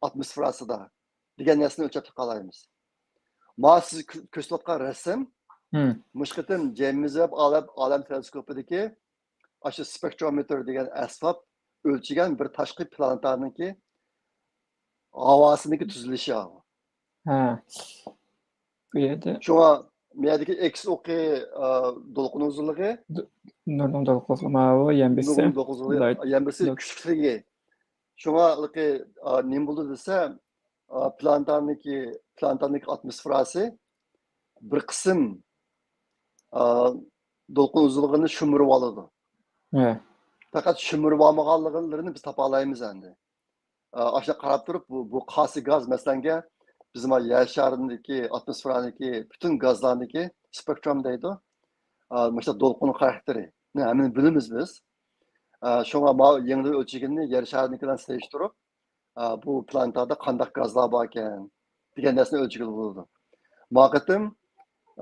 ئاتموسفېراسىدا دېگەن نەرسىنى ئۆلچەپ چىقالايمىز. مانا سىز كۆ-، كۆرسىتىۋاتقان رەسىم، مۇشۇ قېتىم جەيمىز ۋېب ئالەم، ئالەم تېلېسكوپىدىكى ئاشۇ سپېكترومېتىر دېگەن ئەسۋاب ئۆلچىگەن بىر تاشقى پلانېتانىڭكى ھاۋاسىنىڭكى تۈزۈلۈشى. ھە. بۇ يەردە شۇڭا بۇ يەردىكى ئېكس ئوقى، ئا، دولقۇن ئۇزۇنلۇقى. د-، نۇرنىڭ دولقۇن ئۇزۇنلۇقى ماۋۇ، يەنبىسى. نۇرنىڭ دولقۇن ئۇزۇنلۇقى، لايت، يەنبىسى لايت. كۈچلۈكلۈكى. شۇڭا، ئا، نېمە بولدى دېسە، ئا، پلانېتانىڭكى، پلانېتانىڭكى ئاتموسفېراسى بىر قىسىم، ئا، دولقۇن ئۇزۇنلۇقىنى شۇمۇرۇۋالىدۇ. ھە. پەقەت شۇمۇرۇۋالمىغانلىرىنى بىز تاپالايمىز ئەمدى. ئا، ئاشۇنداق قاراپ تۇرۇپ، بۇ، بۇ قاسى گاز، مەسىلەنگە، بىز مانا يەر شارىدىكى، ئاتموسفېرادىكى پۈتۈن گازلارنىڭكى سپېكترۇم دەيدۇ. ئا، مۇشۇنداق دولقۇن خاراكتېرىنى ھەممىنى بىلىمىز بىز. ئا، شۇڭا ماۋۇ يېڭىدىن ئۆلچىگىنىنى يەر شارىنىڭكى بىلەن سېلىشتۇرۇپ، ئا، بۇ پلانېتادا قانداق گازلار باركەن دېگەن نەرسىنى ئۆلچىگىلى بولىدۇ. ما قېتىم،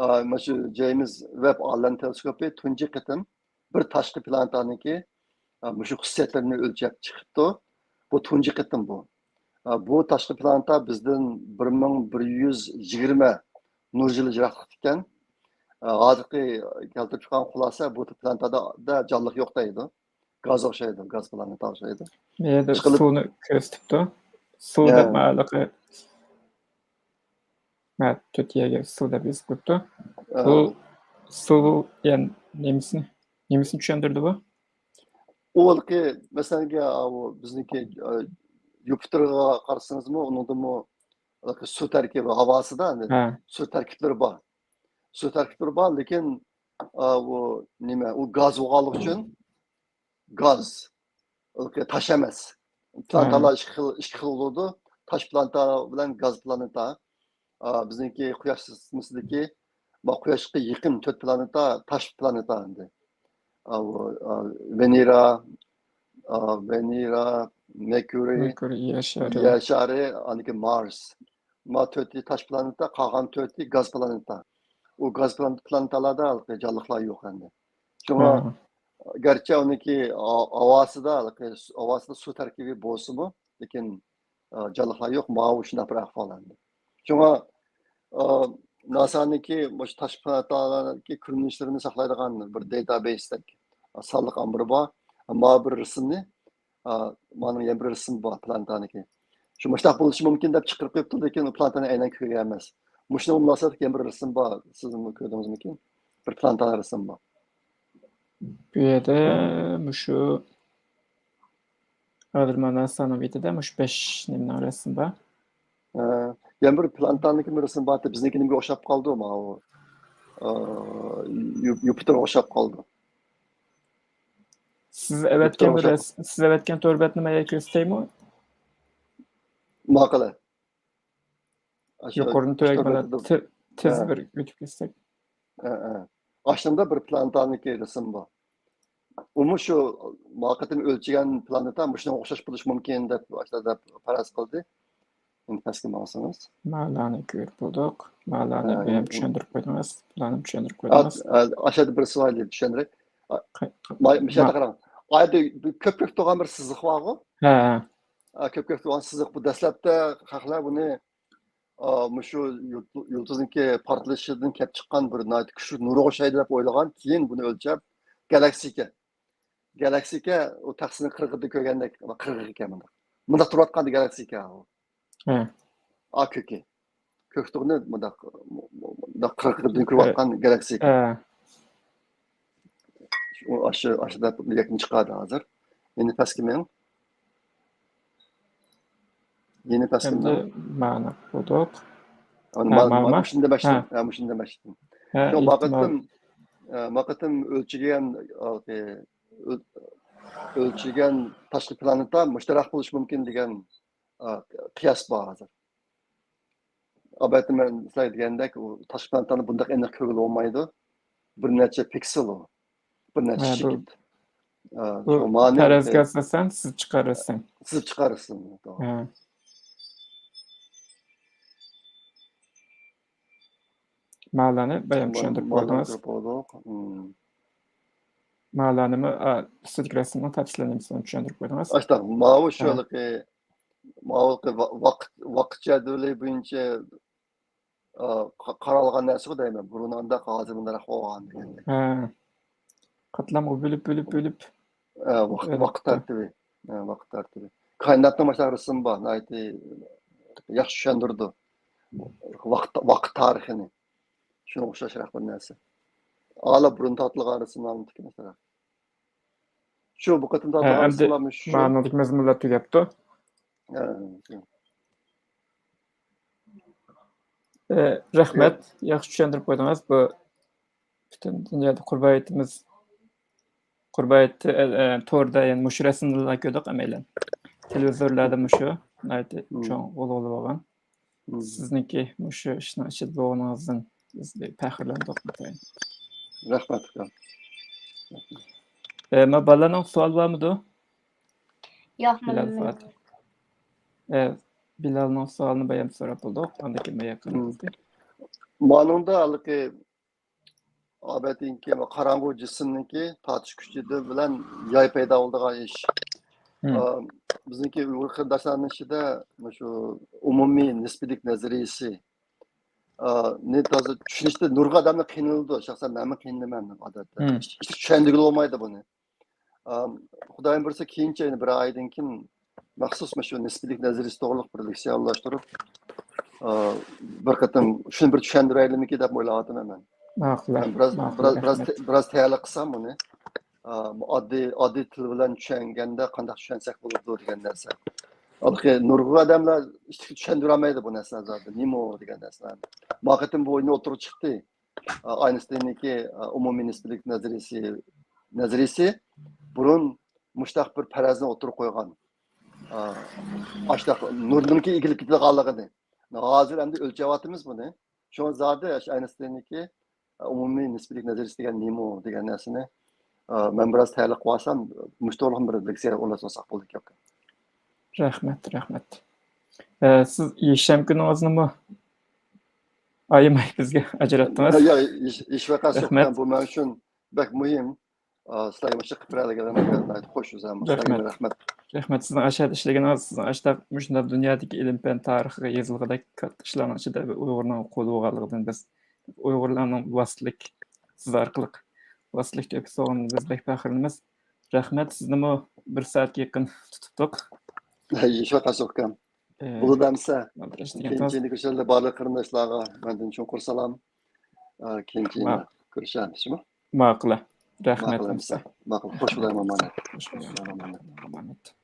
ئا، مۇشۇ جەيمىز ۋېب ئالەم تېلېسكوپى تۇنجى قېتىم بىر تاشقى پلانېتانىڭكى، ئا، مۇشۇ خۇسۇسىيەتلىرىنى ئۆلچەپ چىقىپتۇ. بۇ تۇنجى قېتىم بۇ. ئا، بۇ تاشقى پلانېتا بىزدىن بىر مىڭ بىر يۈز يىگىرمە نۇر يىلى يىراقلىقتا ئىكەن. ئا، ھازىرقى كەلتۈرۈپ چىققان خۇلاسە، بۇ پلانېتادا جانلىق يوق دەيدۇ. گاز ئوخشايدۇ، گاز پلانېتا ئوخشايدۇ. ئىشقىلىپ سۇنى كۆرسىتىپتۇ. سۇ دەپ ھېلىقى، ھە، تۆت يەرگە سۇ دەپ يېزىپ قويۇپتۇ. ھە. بۇ سۇ، يەنى نېمىسىنى، نېمىسىنى چۈشەندۈردى بۇ؟ ئۇ ھېلىقى، مەسىلەنگە، ئاۋۇ بىزنىڭكى، ئە، يۇپىتېرغا قارىسىڭىزمۇ، ئۇنىڭدىمۇ ھېلىقى سۇ تەركىبى، ھاۋاسىدا، ھە، سۇ تەركىبلىرى بار. سۇ تەركىبلىرى بار، لېكىن، ئاۋۇ نېمە، ئۇ گاز بولغانلىقى ئۈچۈن، گاز، تاش ئەمەس. پلانېتالار ئىككى خىل، ئىككى خىل بولىدۇ. تاش پلانېتا بىلەن گاز پلانېتا. ئا، بىزنىڭكى قۇياش سىستېمىسىدىكى، ما، قۇياشقا يېقىن تۆت پلانېتا تاش پلانېتا ئەمدى. ئا، ئا، ۋېنېرا، ئا، ۋېنېرا، مېركۇرىي، مېركۇرىي، يەر شارى. يەر شارى، ئاندىن كېيىن مارس. ما تۆتى تاش پلانېتا، قالغان تۆتى گاز پلانېتا. ئۇ گاز پلان-، پلانېتالاردا ھېلىقى جانلىقلار يوق ئەمدى. شۇڭا ھە. گەرچە ئۇنىڭكى ھا-، ھاۋاسىدا، ھېلىقى سۇ-، ھاۋاسىدا سۇ تەركىبى بولسىمۇ، لېكىن، ئا، جانلىقلار يوق، ماۋۇ شۇنداق بىر ئەھۋال ئەمدى. شۇڭا، ئا، ناسانىڭكى مۇشۇ تاشقى پلانېتالارنىڭكى كۆرۈنۈشلىرىنى ساقلايدىغان بىر داتابەيستەك سانلىق ئامبىرى بار. ماۋۇ بىر رەسىمنى، ئا، مانا يەنە بىر رەسىم بار پلانېتانىڭكى. شۇ مۇشۇنداق بولۇشى مۇمكىن دەپ چىقىرىپ قويۇپتۇ، لېكىن ئۇ پلانېتانى ئەينەن كۆرگەن ئەمەس. مۇشۇنىڭغا مۇناسىۋەتلىك يەنە بىر رەسىم بار، سىزمۇ كۆردىڭىزمىكىن؟ بىر پلانېتانىڭ رەسىمى بار. بۇ يەردە مۇشۇ ھازىر مانا ناسانىڭ بېتىدە مۇشۇ بەش نېمىنىڭ رەسىمى بار. ھە، يەنە بىر پلانېتانىڭكى بىر رەسىمى بار، بىزنىڭكى نېمىگە ئوخشاپ قالدى ماۋۇ؟ ئا، يۇ-، يۇپىتېرغا ئوخشاپ قالدى. سىز ئەۋەتكەن يۇپىتېرغا بىر ئوخشاپ رەس-، سىز ئەۋەتكەن تور بەتنى مەن يەنە كۆرسىتەيمۇ؟ ماقۇلە. ئاشۇ يۇقىرىدىن تۆۋەنگە مانا تىز بىر ئۆتۈپ كەتسەك. ھە، ھە. ئاشۇندا بىر پلانېتانىڭكى رەسىمى بار. ئۇمۇ شۇ ما قېتىم ئۆلچىگەن پلانېتا مۇشۇنىڭغا ئوخشاش بولۇشى مۇمكىن دەپ، دەپ پەرەز قىلدى. ئەمدى پەسكە ماڭسىڭىز. مالانى كۆرۈپ بولدۇق. مالانى ھە، بۇ يەردە چۈشەندۈرۈپ قويدىڭىز. پلاننى چۈشەندۈرۈپ قويدىڭىز. ئاشۇ يەردە بىر سوئال چۈشەندۈرەي. مۇشۇ يەردە قاراڭ. ئايدا كۆپ كۆك تۇرغان بىر سىزىق بارغۇ. ھە، ھە. كۆپ كۆك تۇرغان سىزىق بۇ دەسلەپتە خەقلەر بۇنى ئا، مۇشۇ يۇلت-، يۇلتۇزنىڭكى پارتلىشىدىن كېلىپ چىققان بىر ناھايىتى كۈچلۈك نۇرغا ئوخشايدۇ دەپ ئويلىغان، كېيىن بۇنى ئۆلچەپ، گالاكسىكا. گالاكسىكا ئۇ تەخسىنى قىرغىقىدا كۆرگەندەك، قىرغىق ئىكەن مۇنداق. مۇنداق تۇرۇۋاتقاندا گالاكسىكا ئۇ. ھە. ئا، كۆكى. كۆكتۇغنى مۇنداق، مۇنداق قىرغىقىدىن كۆرۈۋاتقان گالاكسىكا. ھە. ئۇ ئاشۇ، ئاشۇ دەپ يەكۈن چىقاردى ھازىر. يەنە پەسكە مېڭىڭ. يەنە پەسكە ئەمدى مېڭىڭ. مانا قىلدۇق. ھە، مۇشۇندىن باشلايمىز. ھە، مۇشۇندىن باشلايمىز. شۇ ۋاقىتتىن، ھە، ۋاقىتتىن ئۆلچىگەن، ئۆل-، ئۆلچىگەن تاشقى پلانېتا مۇشتەرەك بولۇشى مۇمكىن دېگەن، ئا، قىياس بار ھازىر. ئەلۋەتتە، مەن سىلەرگە دېگەندەك، ئۇ تاشقى پلانېتانى بۇنداق ئېنىق كۆرگىلى بولمايدۇ. بىر نەچچە پىكسېل ئۇ. بىر نەچچە ھە، بۇ، شىكىت. ئا، بۇ شۇ مانى پەرەزگە ئاساسەن سىز چىقىرىسىز. سىز چىقىرىسىز، توغرا. ھە. مالانى بايام چۈشەندۈرۈپ بولدىڭىز. مالانى، ئا، ئۈستىدىكى رەسىمنىڭ تەپسىلىي نېمىسىنى چۈشەندۈرۈپ بولدىڭىز. ئاشۇنداق، ماۋۇ ھە. شۇ ھېلىقى ماۋۇ ۋا-، ۋاقىت، ۋاقىت جەدۋىلى بويىچە، ئا، قا-، قارالغان نەرسىغۇ دەيمەن. بۇرۇن ئانداق، ھازىر مۇنداق بولغان دېگەندەك. ھە. قاتلامغا بۆلۈپ، بۆلۈپ، بۆلۈپ. ھە، ۋاقىت، ۋاقىت تەرتىپى. ھە، ۋاقىت تەرتىپى. كائىناتنىڭ مۇشۇنداق رەسىمى بار. ناھايىتى ياخشى چۈشەندۈرىدۇ. ۋاقىت، ۋاقىت تارىخىنى. شۇنىڭغا ئوخشاشراق بىر نەرسە. ئالا بۇرۇن تارتىلغان رەسىملەرنىڭكى مەسىلەن. شۇ بۇ قېتىم ھە، تارتىلغان ئەمدى رەسىملەرمۇ شۇ. مانىڭدىكى مەزمۇنلار تۈگەپتۇ. ھە، شۇ. ئە، رەھمەت، ياخشى چۈشەندۈرۈپ قويدىڭىز. بۇ پۈتۈن دۇنيادا قۇربان ھېيتىمىز، قۇربان ھېيت، ئە، ئە، توردا يەنە مۇشۇ رەسىملەرنى كۆردۇق ھەممەيلەن. تېلېۋىزورلاردا مۇشۇ ناھايىتى مم. چوڭ غۇلغۇلا بولغان. مم. سىزنىڭكى مۇشۇ ئىشنىڭ ئىچىدە بولغىنىڭىزدىن بىز بەك پەخىرلەندۇق. رەھمەت، ئۇكام. ئە، ما بالىلارنىڭ سوئالى بارمىدۇ؟ ياق، بىلال مانا فاتىھ. ئە، بىلالنىڭ سوئالىنى بايام سوراپ بولدۇق. ئاندىن كېيىن مايا قىلىمىز. مانىڭدا ھېلىقى ئابەتنىڭكى ۋە قاراڭغۇ جىسىمنىڭكى تارتىش كۈچى بىلەن ياي پەيدا بولىدىغان ئىش. مم. ئا، بىزنىڭكى ئۇيغۇر قېرىنداشلارنىڭ ئىچىدە مۇشۇ ئومۇمىي نىسپىيلىك نەزەرىيىسى، ئا، نى تازا چۈشىنىشتە نۇرغۇن ئادەملەر قىينىلىدۇ. شەخسەن مەنمۇ قىينىلىمەن ئادەتتە. مم. چۈشەندۈرگىلى بولمايدۇ بۇنى. ئا، خۇدايىم بۇيرۇسا كېيىنچە يەنە بىر ئايدىن كېيىن مەخسۇس مۇشۇ نىسپىيلىك نەزەرىيىسى توغرىلىق بىر لېكسىيە ئورۇنلاشتۇرۇپ، ئا، بىر قېتىم شۇنى بىر چۈشەندۈرەيلىمىكى دەپ ئويلاۋاتىمەن مەن. ماقۇل، مەن بىراز، ماقۇل، بىراز، بىراز رەھمەت. تە-، بىراز تەييارلىق قىلسام بۇنى. ئا، ئاددىي، ئاددىي تىل بىلەن چۈشەنگەندە قانداق چۈشەنسەك بولىدۇ دېگەن نەرسە. ھېلىقى نۇرغۇن ئادەملەر ئىشتىكى چۈشەندۈرەلمەيدۇ بۇ نەرسىلەرنى زادى. نېمە ئۇ دېگەن نەرسىلەرنى. ما قېتىم بۇ ئويۇن ئوتتۇرىغا چىقتى. ئاينىستىننىڭكى ئومۇمىي نىسپىيلىك نەزەرىيىسى، نەزەرىيىسى بۇرۇن مۇشۇنداق بىر پەرەزنى ئوتتۇرىغا قويغان. ئاشۇنداق نۇرنىڭكى ئېگىلىپ كېتىدىغانلىقىنى. ھازىر ئەمدى ئۆلچەۋاتىمىز بۇنى. شۇڭا زادى ئاشۇ ئاينىستىننىڭكى ئومۇمىي نىسپىيلىك نەزەرىيىسى دېگەن نېمە دېگەن نەرسىنى ئا، مەن بىراز تەييارلىق قىلىۋالسام، مۇشۇ توغرىلىق بىر لېكسىيە ئورۇنلاشتۇرساق بولىدىكەن. رەھمەت، رەھمەت. ئە، سىز يەكشەنبە كۈنىڭىزنىمۇ ئايىماي بىزگە ئاجراتتىڭىز. يا، ھېچ ھېچ ۋەقەسى يوق. بۇ مەن ئۈچۈن بەك مۇھىم. ئا، سىلەرگە مۇشۇ قىلىپ بېرەلىگىنىڭىزگە ناھايىتى خوش ئۆزۈم. سىلەرگە رەھمەت. رەھمەت. رەھمەت سىزنىڭ ئاشۇ يەردە ئىشلىگىنىڭىز، سىزنىڭ ئاشۇنداق مۇشۇنداق دۇنيادىكى ئىلىم پەن تارىخىغا يېزىلغۇدەك كاتتا ئىشلارنىڭ ئىچىدە بىر ئۇيغۇرنىڭ قولى بولغانلىقىدىن بىز ئۇيغۇرلارنىڭ ۋاسىتىلىك، سىز ئارقىلىق ۋاسىتىلىك تۆھپىسى بولغىنىدىن بىز بەك پەخىرلىنىمىز. رەھمەت، سىزنىمۇ بىر سائەتكە يېقىن تۇتۇپ تۇردۇق. ھەي، ھېچ ۋەقەسى يوق ئۇكام. بولىدۇ ئەمسە. كېيىن كېيىندە كۆرۈشەيلى، بارلىق قېرىنداشلارغا مەندىن چوڭقۇر سالام. ئا، كېيىن كېيىن كۆرۈشەيلى. ماقۇل. رەھمەت. ماقۇل. خوش بولۇڭ، ئامانەت. خوش بولۇڭ. ئامانەت.